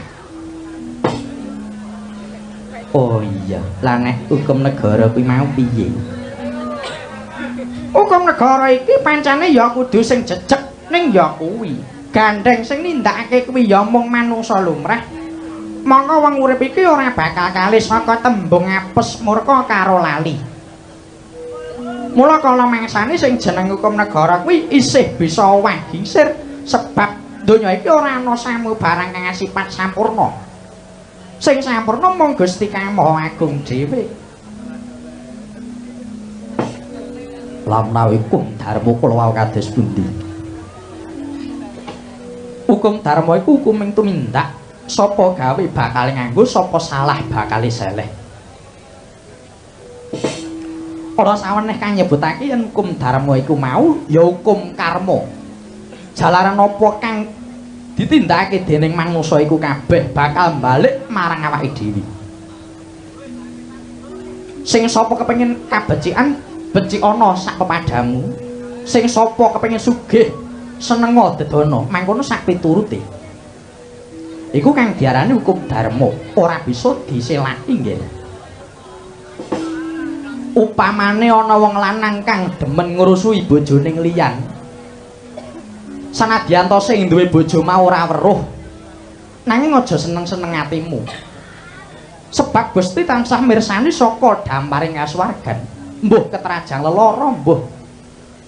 A: Oh iya, lah nek hukum negara kuwi mau piye? Hukum negara iki pancene ya kudu sing jejeg ning ya kuwi. Gandeng sing nindakake kuwi ya mung manungsa lumrah. Mongko wong urip iki ora bakal kalih saka tembung apes murka karo lali. Mula kala mangsane sing jeneng hukum negara kuwi isih bisa owah gisir sebab donya iki ora ana samu barang kang asipat sampurna. Sing sampurna mung Gusti Kang Maha Agung dhewe. Lah menawi hukum dharma kula wau kados pundi? Hukum dharma iku hukuming tumindak. Sapa gawe bakal nganggo, sapa salah bakal seleh. Ora saweneh kang nyebutake yen hukum dharma iku mau ya hukum karma. Jalaran apa kang ditindakake dening manungsa iku kabeh bakal balik marang awake dhewe. Sing sapa kepengin kabecikan, becik ana sak pepadamu. Sing sapa kepengin sugih, senenga dedana, mangkono sak piturute. Iku kang diarani hukum dharma, ora bisa diselaki nggih. Upamane ana wong lanang kang demen ngrusuhi bojone liyan. Sanadyan to sing duwe bojo mau ora weruh, nanging aja seneng-seneng atimu. Sebab Gusti tansah mirsani saka damparing kasuwargan. Mbuh ketrajang lelara, mbuh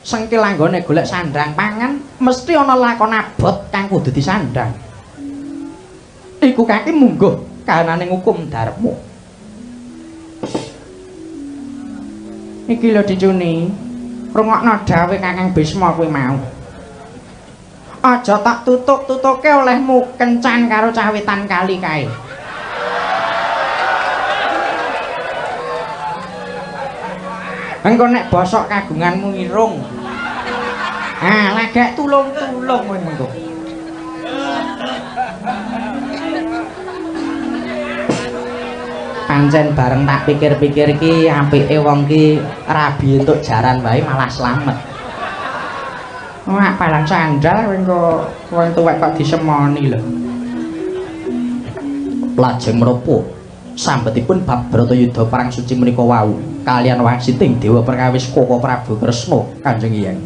A: sengkil anggone golek sandang pangan, mesti ana lakon abot kang kudu disandang. Iku kaki mungguh kahanane hukum dharma. Iki lho Dicuni, rungokno dawuh Kakang Bisma kuwi mau. Aja tak tutuk-tutuke olehmu kencan karo cah wetan kali kae. Engko nek bosok kagunganmu irung. Ah, lagek tulung-tulung kowe mengko. Pancen bareng tak pikir-pikir iki apike wong ki rabi entuk jaran wae malah slamet. Wah, palang sandal kowe engko wong tuwek kok disemoni lho. Lajeng menapa sambetipun bab Bratayuda perang suci menika wau kalian wangsiting dewa perkawis Koko Prabu Kresna Kanjeng Hyang.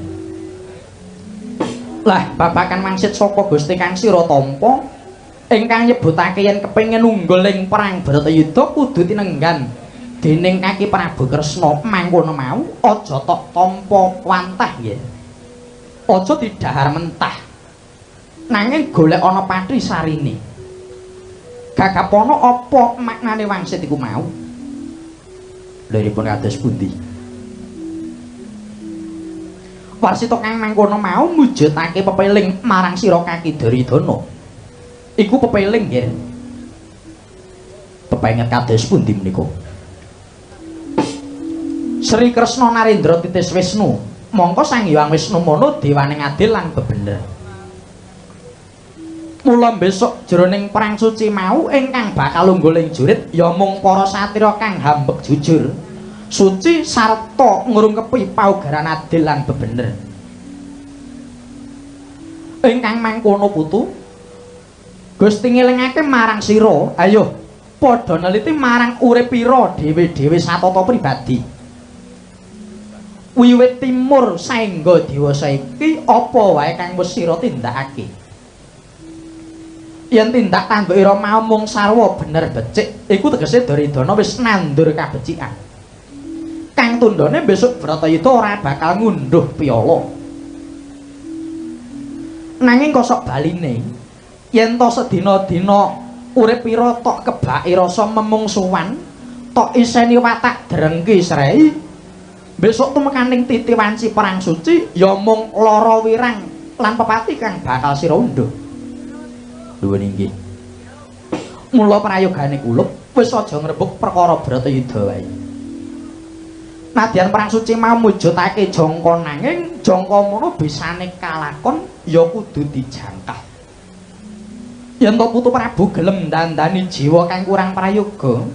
A: Lah babakan wangsit saka Gusti Kang Sira Tampa ingkang nyebutake yen kepengin unggul ing perang Bratayuda kudu tinenggan dening kaki Prabu Kresna. Mangkono mau aja tok tampa wantah nggih. Aja didhahar mentah. Nanging golek ana pati sarine. Gagapono apa maknane wangsit iku mau? Liripun kados pundi? Warsita kang mangkono mau mujudake pepeling marang sira kaki Duryudana. Iku pepeling nggih. Pepenget kados pundi menika? Sri Kresna Narendra titis Wisnu. Mongko Sang Hyang Wisnu mono dewane adil lan bebener. Mula besok jroning perang suci mau ingkang bakal unggul ing jurit ya mung para satriya kang hambek jujur, suci sarta ngrungkepi paugeran adil lan bebener. Ingkang mangkono putu, Gusti ngelingake marang sira, ayo padha neliti marang urip pira dhewe-dhewe satata pribadi. Wiwit timur saengga dewasa iki apa wae kang wis sira tindakake? Yen tindak tanduk ira mau mung sarwa bener becik, iku tegese Duryudana wis nandur kabecikan. Kang tundhone besok Bratayuda ora bakal ngunduh piala. Nanging kosok baline, yen to sedina-dina urip ira tok kebaki rasa memungsuwan, tok iseni watak drengki srei, besok tumekaning titi wanci perang suci ya mung lara wirang lan pepati kang bakal sira unduh. Nuwun inggih. Mula prayogane kulup wis aja ngrembug perkara Bratayuda wae. Nadyan perang suci mau mujudake jangka, nanging jangka mono bisane kalakon ya kudu dijangkah. Yen to Putu Prabu gelem dandani jiwa kang kurang prayoga,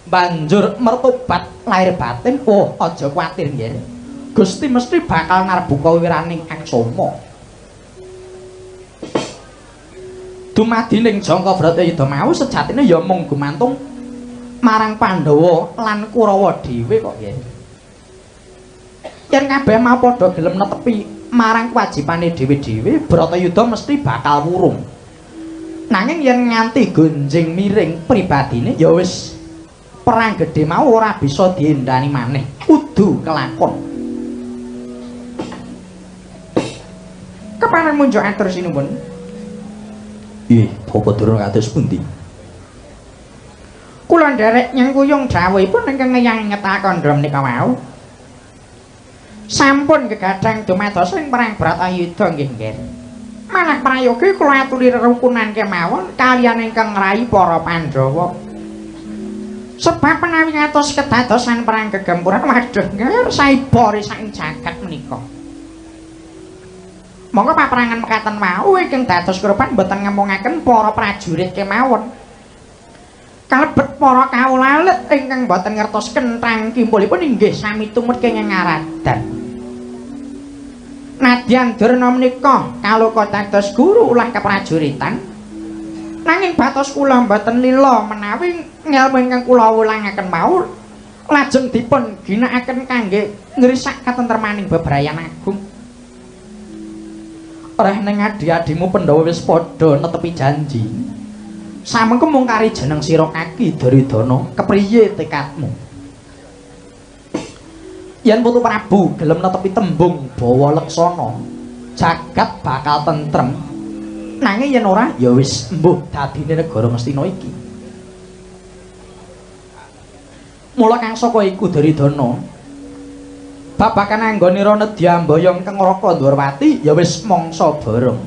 A: banjur mertobat lahir batin, oh aja kuwatir nggih. Gusti mesti bakal narbuka wiraning aksama. Dumadi ning jangka Bratayuda mau sejatine ya mung gumantung marang Pandhawa lan Kurawa dhewe kok nggih. Yen kabeh mau padha gelem netepi marang kewajibane dhewe-dhewe, Bratayuda mesti bakal wurung. Nanging yen nganti gonjing miring pribadine ya wis perang gedhe mau ora bisa diendani maneh, kudu kelakon.
C: Kepareng munjuk atur sinuwun.
A: Ih, Bapak Durna kados pundi?
C: Kula nderek nyengkuyung dawuhipun ingkang ngeyang ngetak kandha menika wau. Sampun gegadang dumados ing perang Bratayuda nggih nggih. Malah prayogi kula aturi rerukunan kemawon kaliyan ingkang ngrayi para Pandhawa. Sebab menawi ngantos kedadosan perang gegempuran, waduh nggih saiba risaking jagat menika. Monggo paperangan mekaten wau ingkang dados korban boten ngemungaken para prajurit kemawon. Kalebet para kawula alit ingkang boten ngertos kenthang kimpulipun inggih sami tumut kenging ngaradan. Nadyan Durna menika kaloka dados guru ulah keprajuritan, nanging batos kula boten lila menawi ngelmu ingkang kula wulangaken mau lajeng dipun ginakaken kangge ngrisak katentremaning bebrayan agung.
A: Reh ning adi-adimu Pandhawa wis padha netepi janji. Samengko mung kari jeneng sira kaki Duryudana, kepriye tekadmu? Yen Putu Prabu gelem netepi tembung bawa leksana, jagat bakal tentrem. Nanging yen ora, ya wis mbuh dadine negara Ngastina iki. Mula kang saka iku Duryudana, babagan anggonira nedya mboyong kang Raka Ndorowati ya wis mangsa bareng.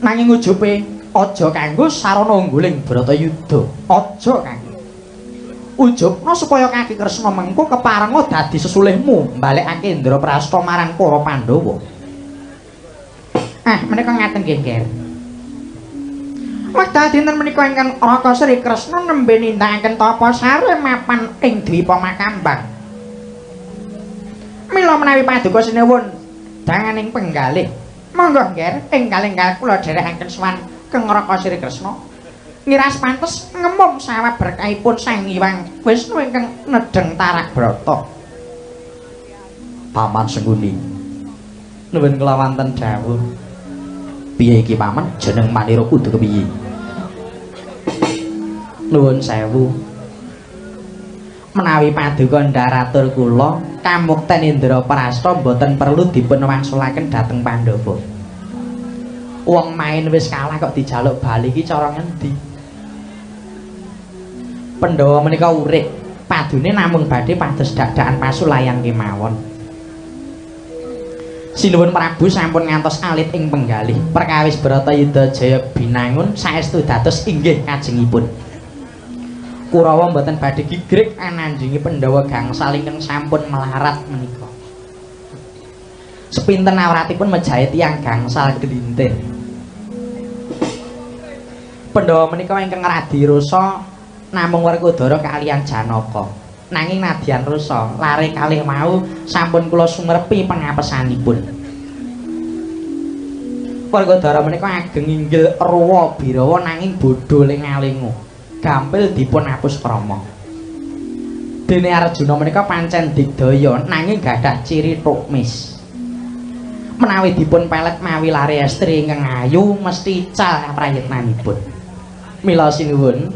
A: Nanging ujupe aja kanggo sarana ngguling Bratayuda, aja kanggo. Ujubna supaya Kaki Kresna mengko keparenga dadi sesulihmu mbalekake Indraprasta marang para Pandhawa.
C: Ah, menika ngaten nggih, Nger. Wekdal dinten menika ingkang Raka Sri Kresna nembe nindakaken tapa sare mapan ing Dwipa Makambang. Mila menawi paduka sinuwun danganing penggalih, monggo Nger, enggal-enggal kula dherekaken sowan keng Raka Sri Kresna. Ngiras pantes ngemum sawab berkahipun Sang Hyang Wisnu ingkang nedheng tarak brata.
A: Paman Sengkuni, nuwun kula wonten dawuh. Piye iki paman, jeneng manira kudu kepiye? Nuwun sewu.
C: Menawi paduka ndaratur kula kamukten Indraprasta mboten perlu dipun wangsulaken dhateng Pandhawa. Wong main wis kalah kok dijaluk bali iki cara ngendi? Pandhawa menika urip, padune namung badhe pados dadakan pasulayan kemawon. Sinuwun Prabu sampun ngantos alit ing penggalih. Perkawis Bratayuda Jaya Binangun saestu dados inggih kajengipun. Kurawa mboten badhe gigrik ananjingi Pandhawa gangsal ingkang sampun melarat menika. Sepinten awratipun mejahi tiyang gangsal gelintir. Pandhawa menika ingkang radi rasa namung Werkudara kaliyan Janaka. Nanging nadyan rasa lare kalih mau sampun kula sumerepi pengapesanipun. Werkudara menika ageng inggil ruwa birawa nanging bodho lenga-lengo. Gampil dipun apus krama. Dene Arjuna menika pancen digdaya nanging gadah ciri tukmis. Menawi dipun pelet mawi lare estri ingkang ayu mesti ical prayitnanipun. Mila sinuwun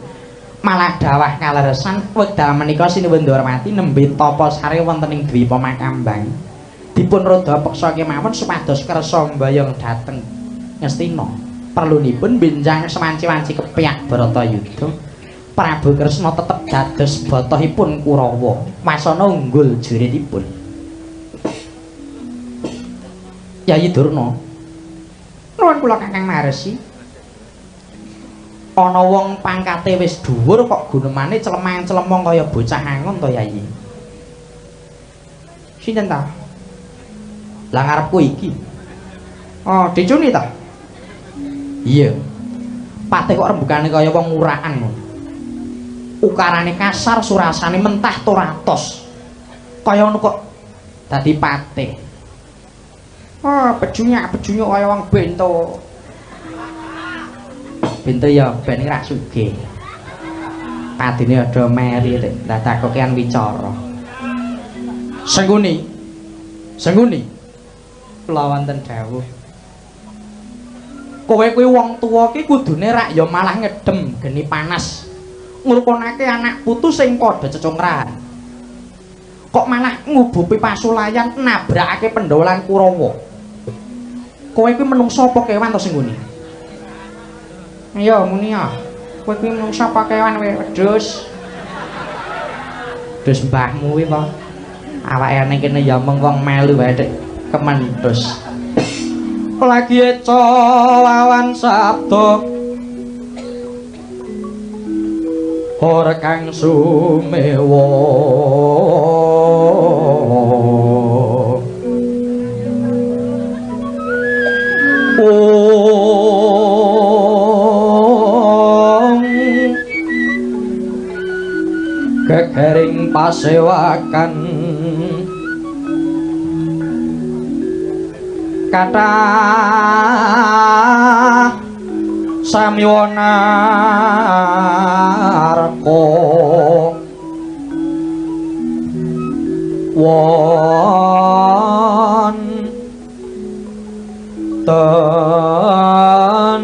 C: malah dawah kaleresan wekdal menika sinuwun Ndorowati nembe tapa sare wonten ing Dwipa Makambang. Dipun rada peksa kemawon supados kersa mbayang dhateng Ngastina. Perlunipun benjang sewanci-wanci kepyak Bharatayuda. Prabu Kresna tetep dados batohipun Kurawa. Wasana unggul juritipun. Yayi Durna. Nuwun kula Kakang Maharesi. Ana wong pangkate wis dhuwur kok gunemane clemang-clemong kaya bocah angon to Yayi. Sinten ta? Lah ngarepku iki. Oh, dicuni ta? Iya. Patih kok rembugane kaya wong urakan ngono. Ukarane kasar, surasane mentah toratos. Kaya ngono kok dadi patih. Oh, bejunyak-bejunyuk kaya wong bento. Bento ya ben ra sugih. Padine ada meri rek, dadak kokean wicara. Sengkuni. Sengkuni. Kula wonten dawuh. Kowe kuwi wong tuwa ki kudune rak ya malah ngedem geni panas. Ngrukunake anak putu sing padha cecungkrahan. Kok malah ngubupi pasulayan nabrakake Pandhawa lan Kurawa. Kowe kuwi menungsa apa kewan to Sengkuni? Ayo muni ya. Kowe kuwi menungsa apa kewan kowe wedhus? Wedhus mbahmu kuwi to. Awake ning kene ya mung wong melu wae tek kementhus. Lagi eca lawan sabda ora kang sumewa. Ong gegering pasewakan kathah samyonarka won ten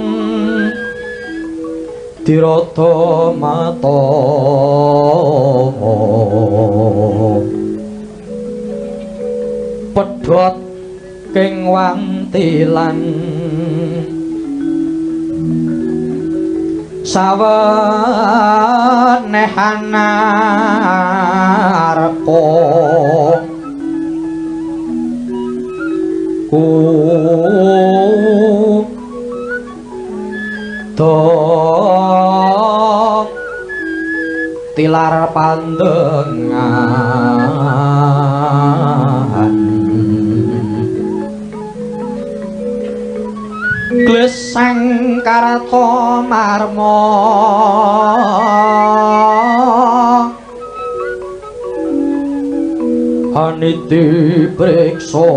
C: tirata mata pedhot king wantilan sawenehanarka ku tilar pandengan glesang karta marma aniti priksa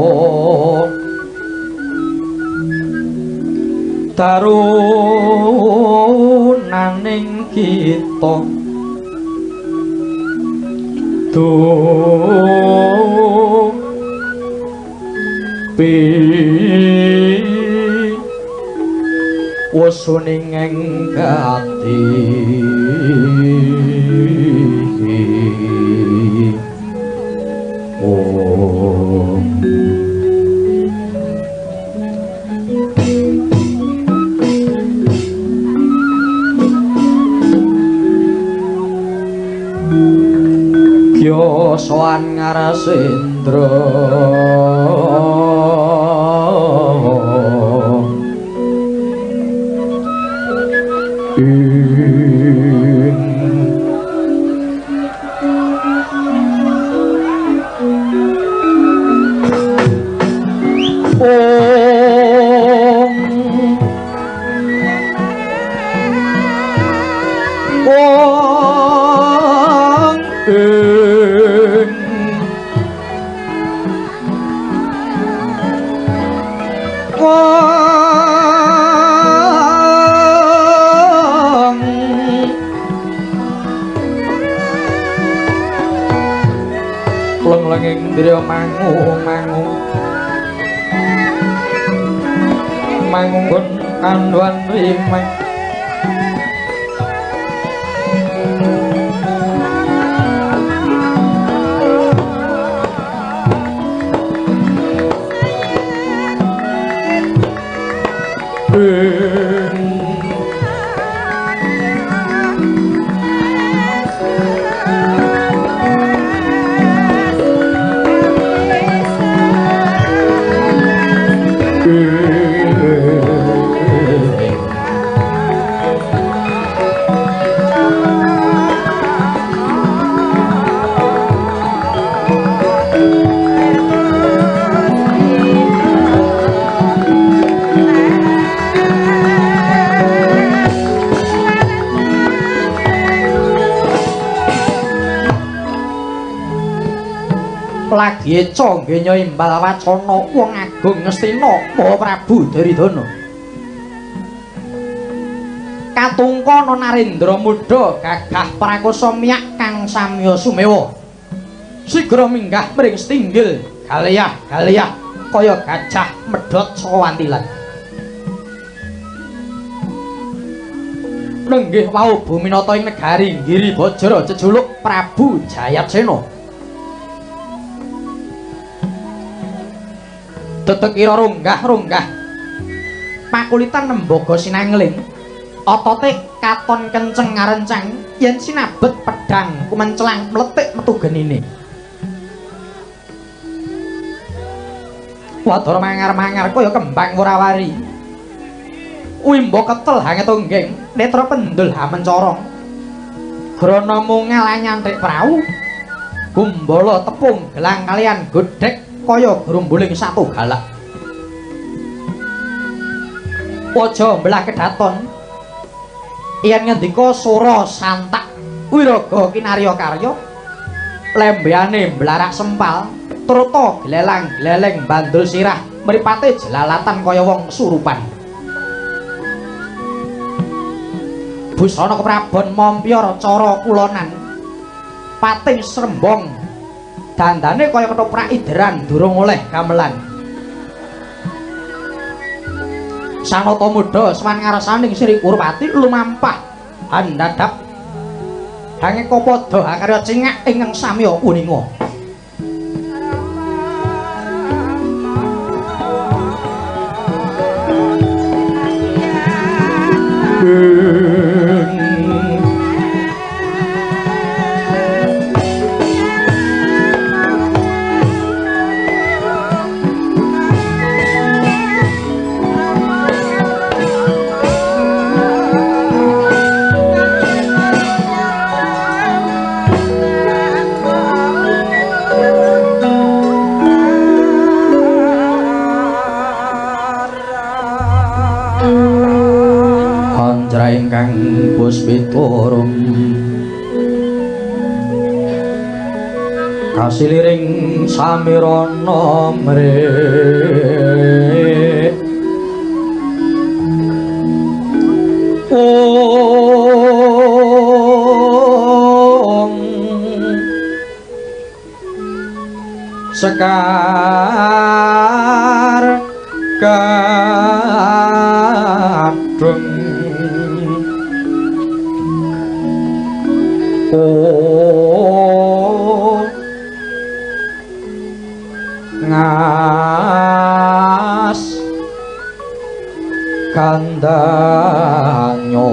C: tarunaning kita pi wasuning ing gati. Om. Kyo sowan Ngarasendra ing
A: ludra mangu-mangu mangunggun kandhuan rimeng lagi eca nggenya imbal wacana wong agung Ngastina Maha Prabu Duryudana. Katungkana Narendra muda gagah prakosa miyak kang samya sumewa. Sigra minggah mring stinggil galeyah-galeyah kaya gajah medhot saka wantilan. Nenggih wau buminata ing negari Giribajra jejuluk Prabu Jayatsena. Dedekira runggah-runggah pakulitan nembaga sinangling otote katon kenceng ngarencang yen sinabet pedhang kumencelang mletik metu genine. Wadara mangar-mangar kaya kembang wurawari. Wimba ketel hanget tungging, netra pendul hamencorong. Grana mungal nyanthik prau, gumbala tepung gelang kalian godhek kaya grumbuling satu galak. Waja mbelah kedaton yen ngendika sora santak wiraga kinarya karya, lembeane mblarak sempal, truta glelang-gleleng bandul sirah, mripate jelalatan kaya wong surupan. Busana keprabon mompyor cara kulonan, pating srembong, dandane kaya ketoprak ideran durung oleh gamelan. Sanata muda sowan ngarsaning Sri Kurupati lumampah handadap hangeka padha hakarya cingak ingkang samya uninga. Ingkang puspitorum kasiliring samirana mrih om sekar kadung ngas kandanyo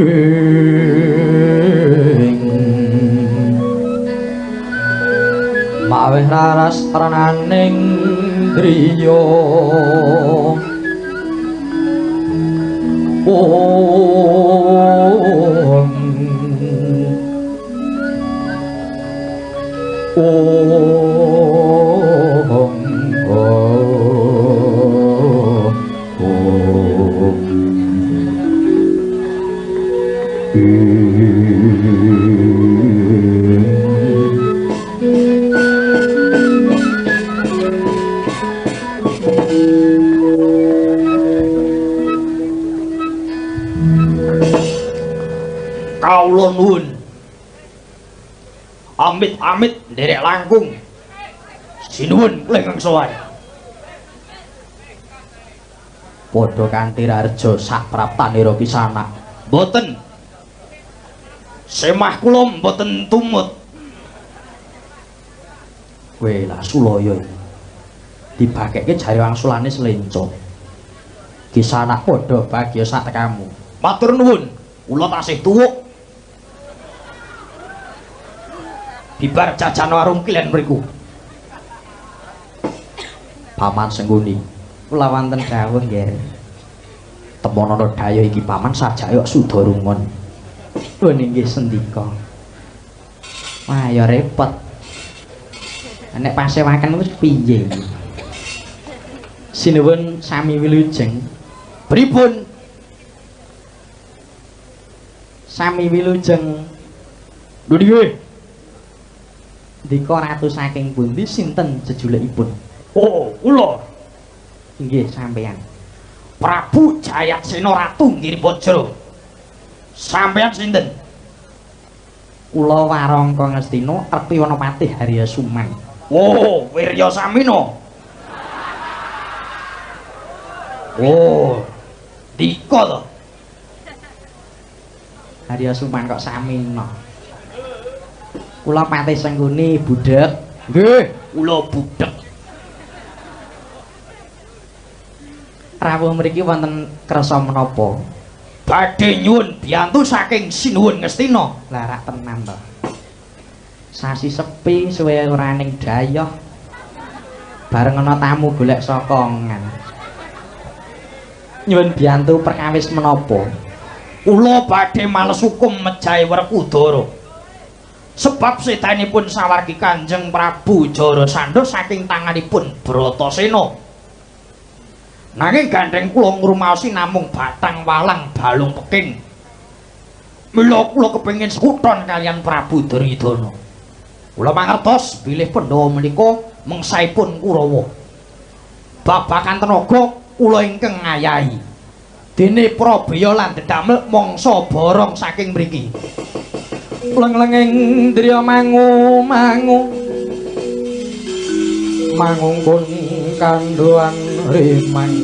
A: ing maweh raras renaning driya. Om Om Om kula nuwun. Amit-amit nderek langkung. Sinuwun kula ingkang sowan. Padha kanthi raharja sapraptanira kisanak. Mboten. Semah kula mboten tumut. Kowe lah sulaya iki. Dibakekke jare wangsulane selenco. Kisanak padha bagya sak tekamu. Matur nuwun, kula tasih tuwuk. Bibar jajan warung kilen mriku. Paman Sengkuni,
C: kula wonten dawuh nggih.
A: Temonono dayo iki paman sajake kok suda rungun.
C: Lho nggih sendika. Wah ya repot. Nek pasewaken wis piye iki? Sinuwun sami wilujeng.
A: Pripun?
C: Sami wilujeng.
A: Lho nggih.
C: Ndika ratu saking pundi sinten jejulukipun?
A: Oh, kula.
C: Inggih sampeyan.
A: Prabu Jayatsena Ratu Giribajra. Sampeyan sinten?
C: Kula Warangka Ngastina Rekti Wanapati Harya Suman.
A: Oh, Wirya Samina. Oh, dika to.
C: Harya Suman kok Samina. Kula Patih Sengkuni budheg.
A: Nggih, kula budheg.
C: Rawuh mriki wonten kersa menapa?
A: Badhe nyuwun biyantu saking Sinuwun Ngastina.
C: Lah rak tenan to. Sasi sepi suwe ora ning dayoh. Bareng ana tamu golek sokongan. Nyuwun biyantu perkawis menapa?
A: Kula badhe males hukum mejahi Werkudara. Sebab sedanipun sawargi Kanjeng Prabu Jarasandha saking tanganipun Bratasena. Nanging gandheng kula ngrumaosi namung batang walang balung peking. Mila kula kepengin sekuton kaliyan Prabu Duryudana. Kula mangertos bilih Pandhawa menika mengsaipun Kurawa. Babakan tenaga kula ingkang ngayahi. Dene Prabaya lan dedamel mangsa borong saking mriki.
B: Leng-lenging ndriya mangu mangu mangungkun kandhuan rimang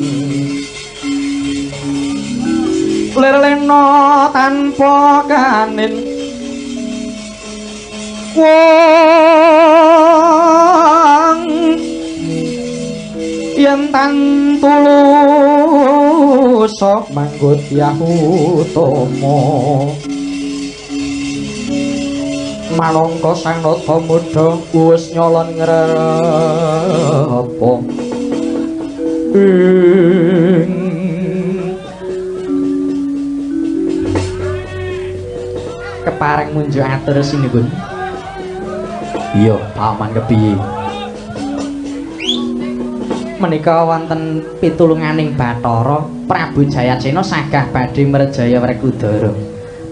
B: lir-lena tanpa kanin wong yen tan tulus manggut yahutama manangka sang nata muda wis nyolon ngrepa ing
C: kepareng munjuk atur sinuwun.
A: Iya, paman kepiye?
C: Menika wonten pitulunganing Bathara Prabu Jayatsena sagah badhe mrejaya Werkudara.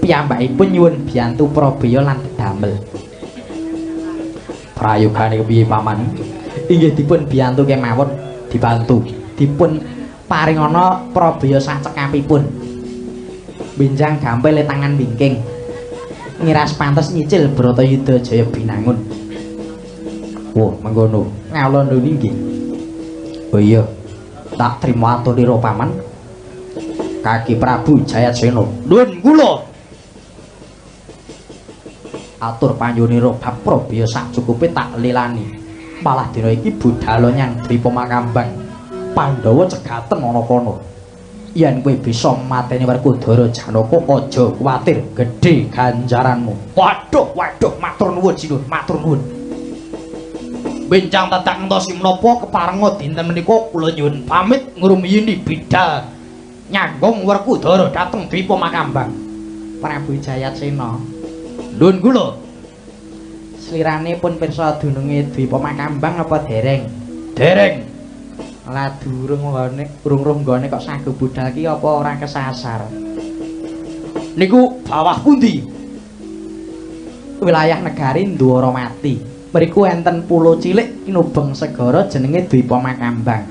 C: Piyambakipun nyuwun biyantu Prabaya lan dedamel.
A: Prayogane kepiye paman?
C: Inggih dipun biyantu kemawon,
A: dibantu.
C: Dipun paringana Prabaya sacekapipun. Benjang gampil tangan wingking. Ngiras pantes nyicil Bratayuda Jaya Binangun.
A: Wah, mengkono.
C: Ngawula nduni nggih.
A: Oh iya, tak trimo aturira paman. Kaki Prabu Jayatsena. Nuwun kula. Atur panjunira bab Prabaya sacukupe tak lilani. Malah dina iki budhal nyang Dwipa Makambang. Pandhawa cegaten ana kono. Yen kowe bisa mateni Werkudara Janaka aja kuwatir, gedhe ganjaranmu. Waduh, waduh, matur nuwun sinuwun, matur nuwun. Benjang tetak ngentosi menapa keparenga dinten menika kula nyuwun pamit ngrumiyini bidal nyanggung Werkudara dhateng Dwipa Makambang.
C: Prabu Jayatsena.
A: Nuwun kula.
C: Slirane pun pirsa dununge Dwipa Makambang apa dereng?
A: Dereng.
C: Lah durung nggone, urung-urung nggone kok sago budal ki apa ora kesasar?
A: Niku bawah pundi?
C: Wilayah negari Ndwarawati. Mriku enten pulo cilik kinubeng segara jenenge Dwipa Makambang.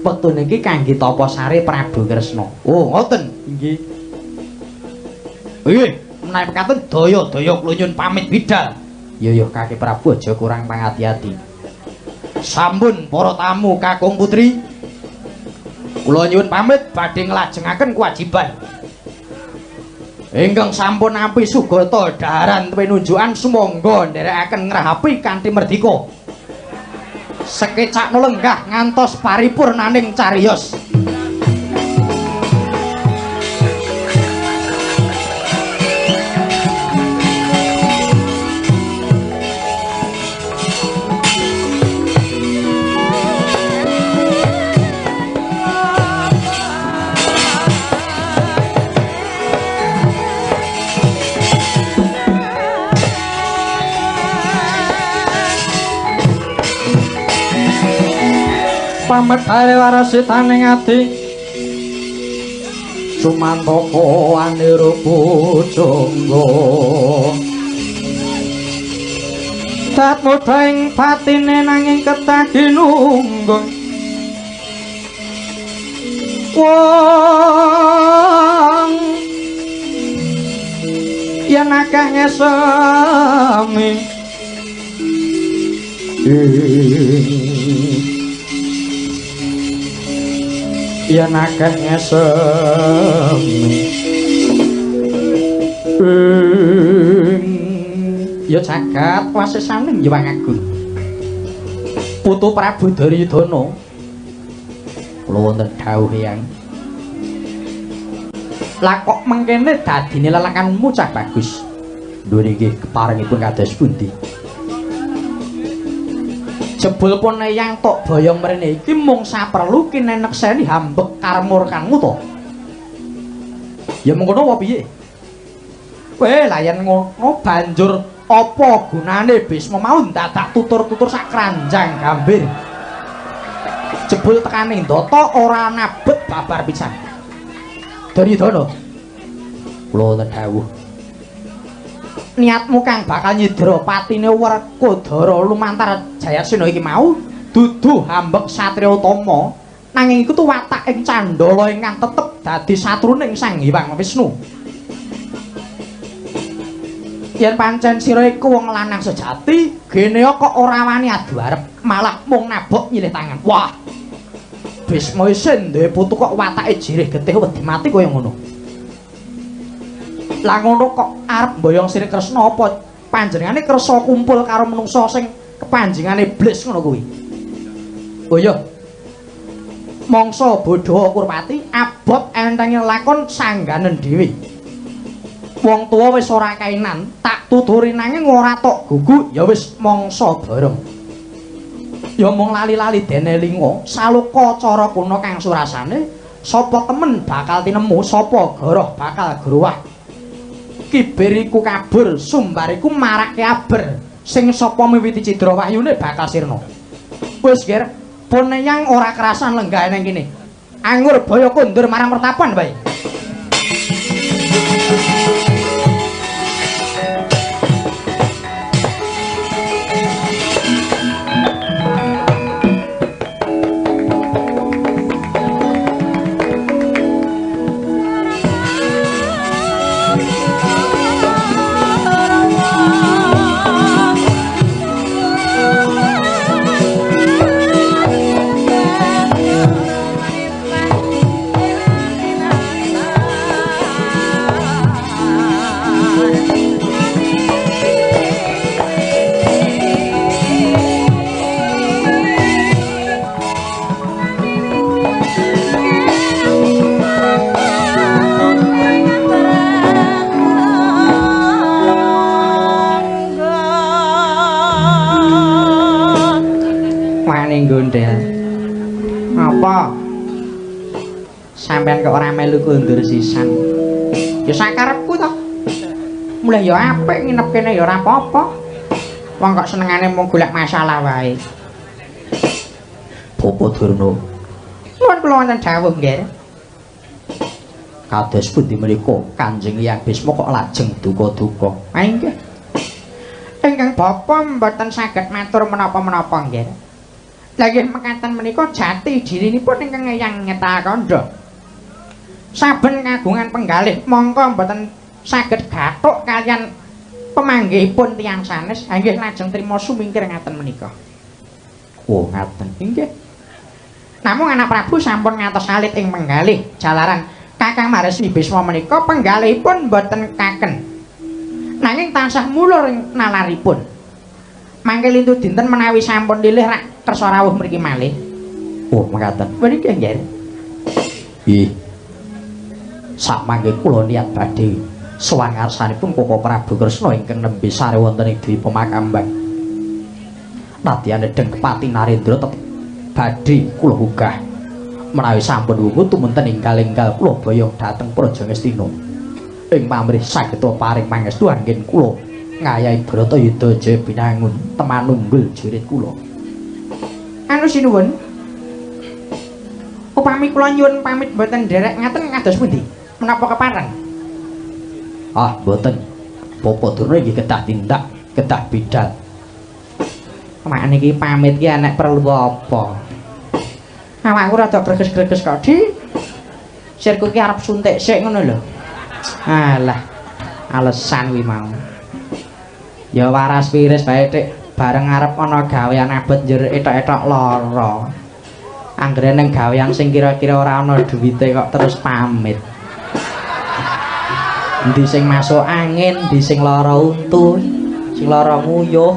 C: Wektu niki kangge tapa sare Prabu Kresna.
A: Oh, ngoten.
C: Inggih.
A: Nggih, Menawi mekaten daya-daya kula nyuwun pamit bidal. Ya ya Kaki Prabu aja kurang pangati-ati. Sampun para tamu Kakung Putri. Kula nyuwun pamit badhe nglajengaken kewajiban. Ingkang sampun nampi sugata dhaharan pinunjukan sumangga nderekaken ngrahapi kanthi merdika. Sekecakno lenggah ngantos paripurnaning cariyos.
B: Pamedare warasitaning ati sumantaka aniru pujangga dat mudha ing batine nanging kedah ginunggung wong yen akeh ngesemi yen akeh ngesemi
A: ya jagat wasesaning Hyang Agung putu Prabu Duryudana. Kula wonten dhawuh Hyang. Lah kok mengkene dadine lelakanmu cah bagus. Lho niki keparengipun kados pundi? Jebul pun Eyang tok boyong mrene iki mung saperlu kinenekseni hambek karmurkanmu to. Ya mengkono apa piye? Kowe lah yen ngono banjur apa gunane Bisma mau dadak tutur-tutur sak kranjang gambir. Jebul tekane ndata ora nabet babar pisan. Duryudana. Kula wonten dawuh. Niatmu kang bakal nyidra patine Werkudara lumantar Jayasena iki mau dudu hambek satriya utama, nanging iku tuwatak ing candala ingkang tetep dadi satruning Sang Hyang Wisnu. Yen pancen sira iku wong lanang sejati, genea kok ora wani adu arep, malah mung nabok nyilih tangan. Wah. Bisma isin duwe putu kok watake jirih getih wedi mati kaya ngono. Lah ngono kok arep mboyong Sri Kresna apa panjenengane kersa kumpul karo menungsa sing kepanjingane iblis ngono kuwi. Oh iya. Mangsa bodho Kurpati abot entenge lakon sangganen dhewe. Wong tuwa wis ora kainan, tak tuturi nanging ora tok gugu ya wis mangsa bareng. Ya mung lali-lali dene linga, saloka cara kuna kang surasane, sapa temen bakal tinemu, sapa goroh bakal growah. Kibir iku kabur, sumbar iku marake aber. Sing sapa miwiti cidra wahyune bakal sirna. Wis ger, pun Eyang ora kerasan lenggah nang kene. Angur baya kondur marang pertapan bae. Gondel. Apa? Sampeyan kok ora melu kondur sisan? Ya sakarepku to. Mulih ya apik nginep kene ya ora apa-apa. Wong kok senengane mung golek masalah wae. Bapak Durna. Nuwun kula wonten dawuh nggih. Kados pundi menika Kanjeng Hyang Bisma kok lajeng duka-duka? Ha nggih. Ingkang bapa mboten saged matur menapa-menapa nggih. Lah nggih mekaten menika jati dirinipun ingkang Eyang Ngetal kandha. Saben kagungan penggalih mongko mboten
C: Saged gathuk kaliyan pemanggihipun tiyang sanes. Ha nggih lajeng trima sumingkir ngaten menika. Oh, ngaten. Inggih. Namung anak Prabu sampun ngantos alit ing penggalih jalaran Kakang Maharesi Bisma menika penggalihipun boten kaken. Nanging tansah mulur ing nalaripun. Mangke lintu dinten menawi sampun lilih rak kersa rawuh mriki malih.
A: Oh, mekaten.
C: Mriki nggih.
A: Nggih. Sakmangke kula niat badhe sowan ngarsanipun Koko Prabu Kresna ingkang nembe sare wonten ing Dwipa Makambang. Nadyan nedheng Kepati Narendra tetep badhe kula gugah. Menawi sampun wungu tumunten enggal-enggal kula boyong dhateng Praja Ngastina. Ing pamrih saged paring pangestu anggen kula ngayahi Bratayuda Jaya Binangun temanunggul jurit kula.
C: Anu sinuwun. Upami kula nyuwun pamit mboten nderek ngaten kados pundi? Menapa kepareng?
A: Ah, mboten. Bapak Durna inggih kedah tindak, kedah bidal.
C: Mak niki pamit ki enek perlu apa? Awakku rada greges-greges kok, Di. Sirku ki arep suntik sik ngono lho. Alah, alesan kuwi mau. Ya waras wiris bae Tik, bareng arep ana gawean abot njur etok-etok lara. Anggere ning gawean sing kira-kira ora ana duwite kok terus pamit. Endi sing masuk angin, endi sing lara untu, sing lara nguyuh.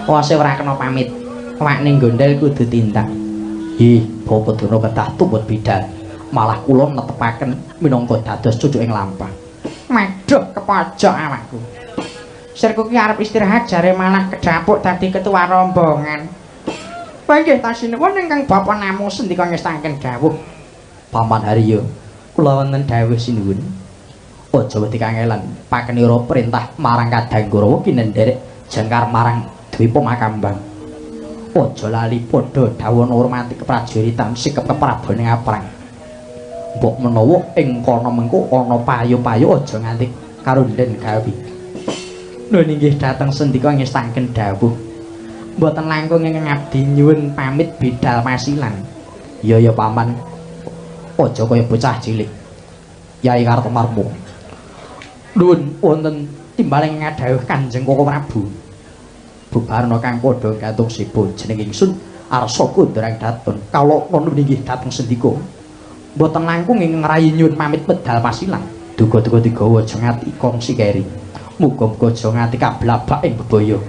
C: Wase ora kena pamit. Awak ning gondel kudu tindak.
A: Ih, Bapak Durna kedah tumut bidal. Malah kula netepaken minangka dados cucu ing lampah.
C: Waduh, kepojok awakku. Sirku ki arep istirahat jare malah kedapuk dadi ketua rombongan. Wah nggih ta sinuwun ingkang bapa namung sendika ngestaken dawuh.
A: Paman Haryo, kula wonten dawuh sinuwun. Aja wedi kangelan, pakenira perintah marang Kadang Kurawa kinenderek jengkar marang Dwipa Makambang. Aja lali padha dawana hormati keprajuritan sikep keprabon ing aprang. Mbok menawa ing kono mengko ana payu-payu aja nganti karunden gawi.
C: Nuwun inggih dhateng sendika ngestaken dawuh. Mboten langkung ingkang abdi nyuwun pamit bidal pasilan.
A: Iya ya paman. Aja kaya bocah cilik. Yai Kartomarmo. Nuwun wonten timbaling ngadhawuh Kanjeng Koko Prabu. Bubarna kang padha gantung sibo jeneng ingsun Arsa Kundrang Daton. Kawula nuwun inggih dhateng sendika. Mboten langkung ingkang ngrayi nyuwun pamit medal pasilan. Duga-duga digawa aja ngati kongsi keri. Muga-muga aja ngati kablabak ing bebaya.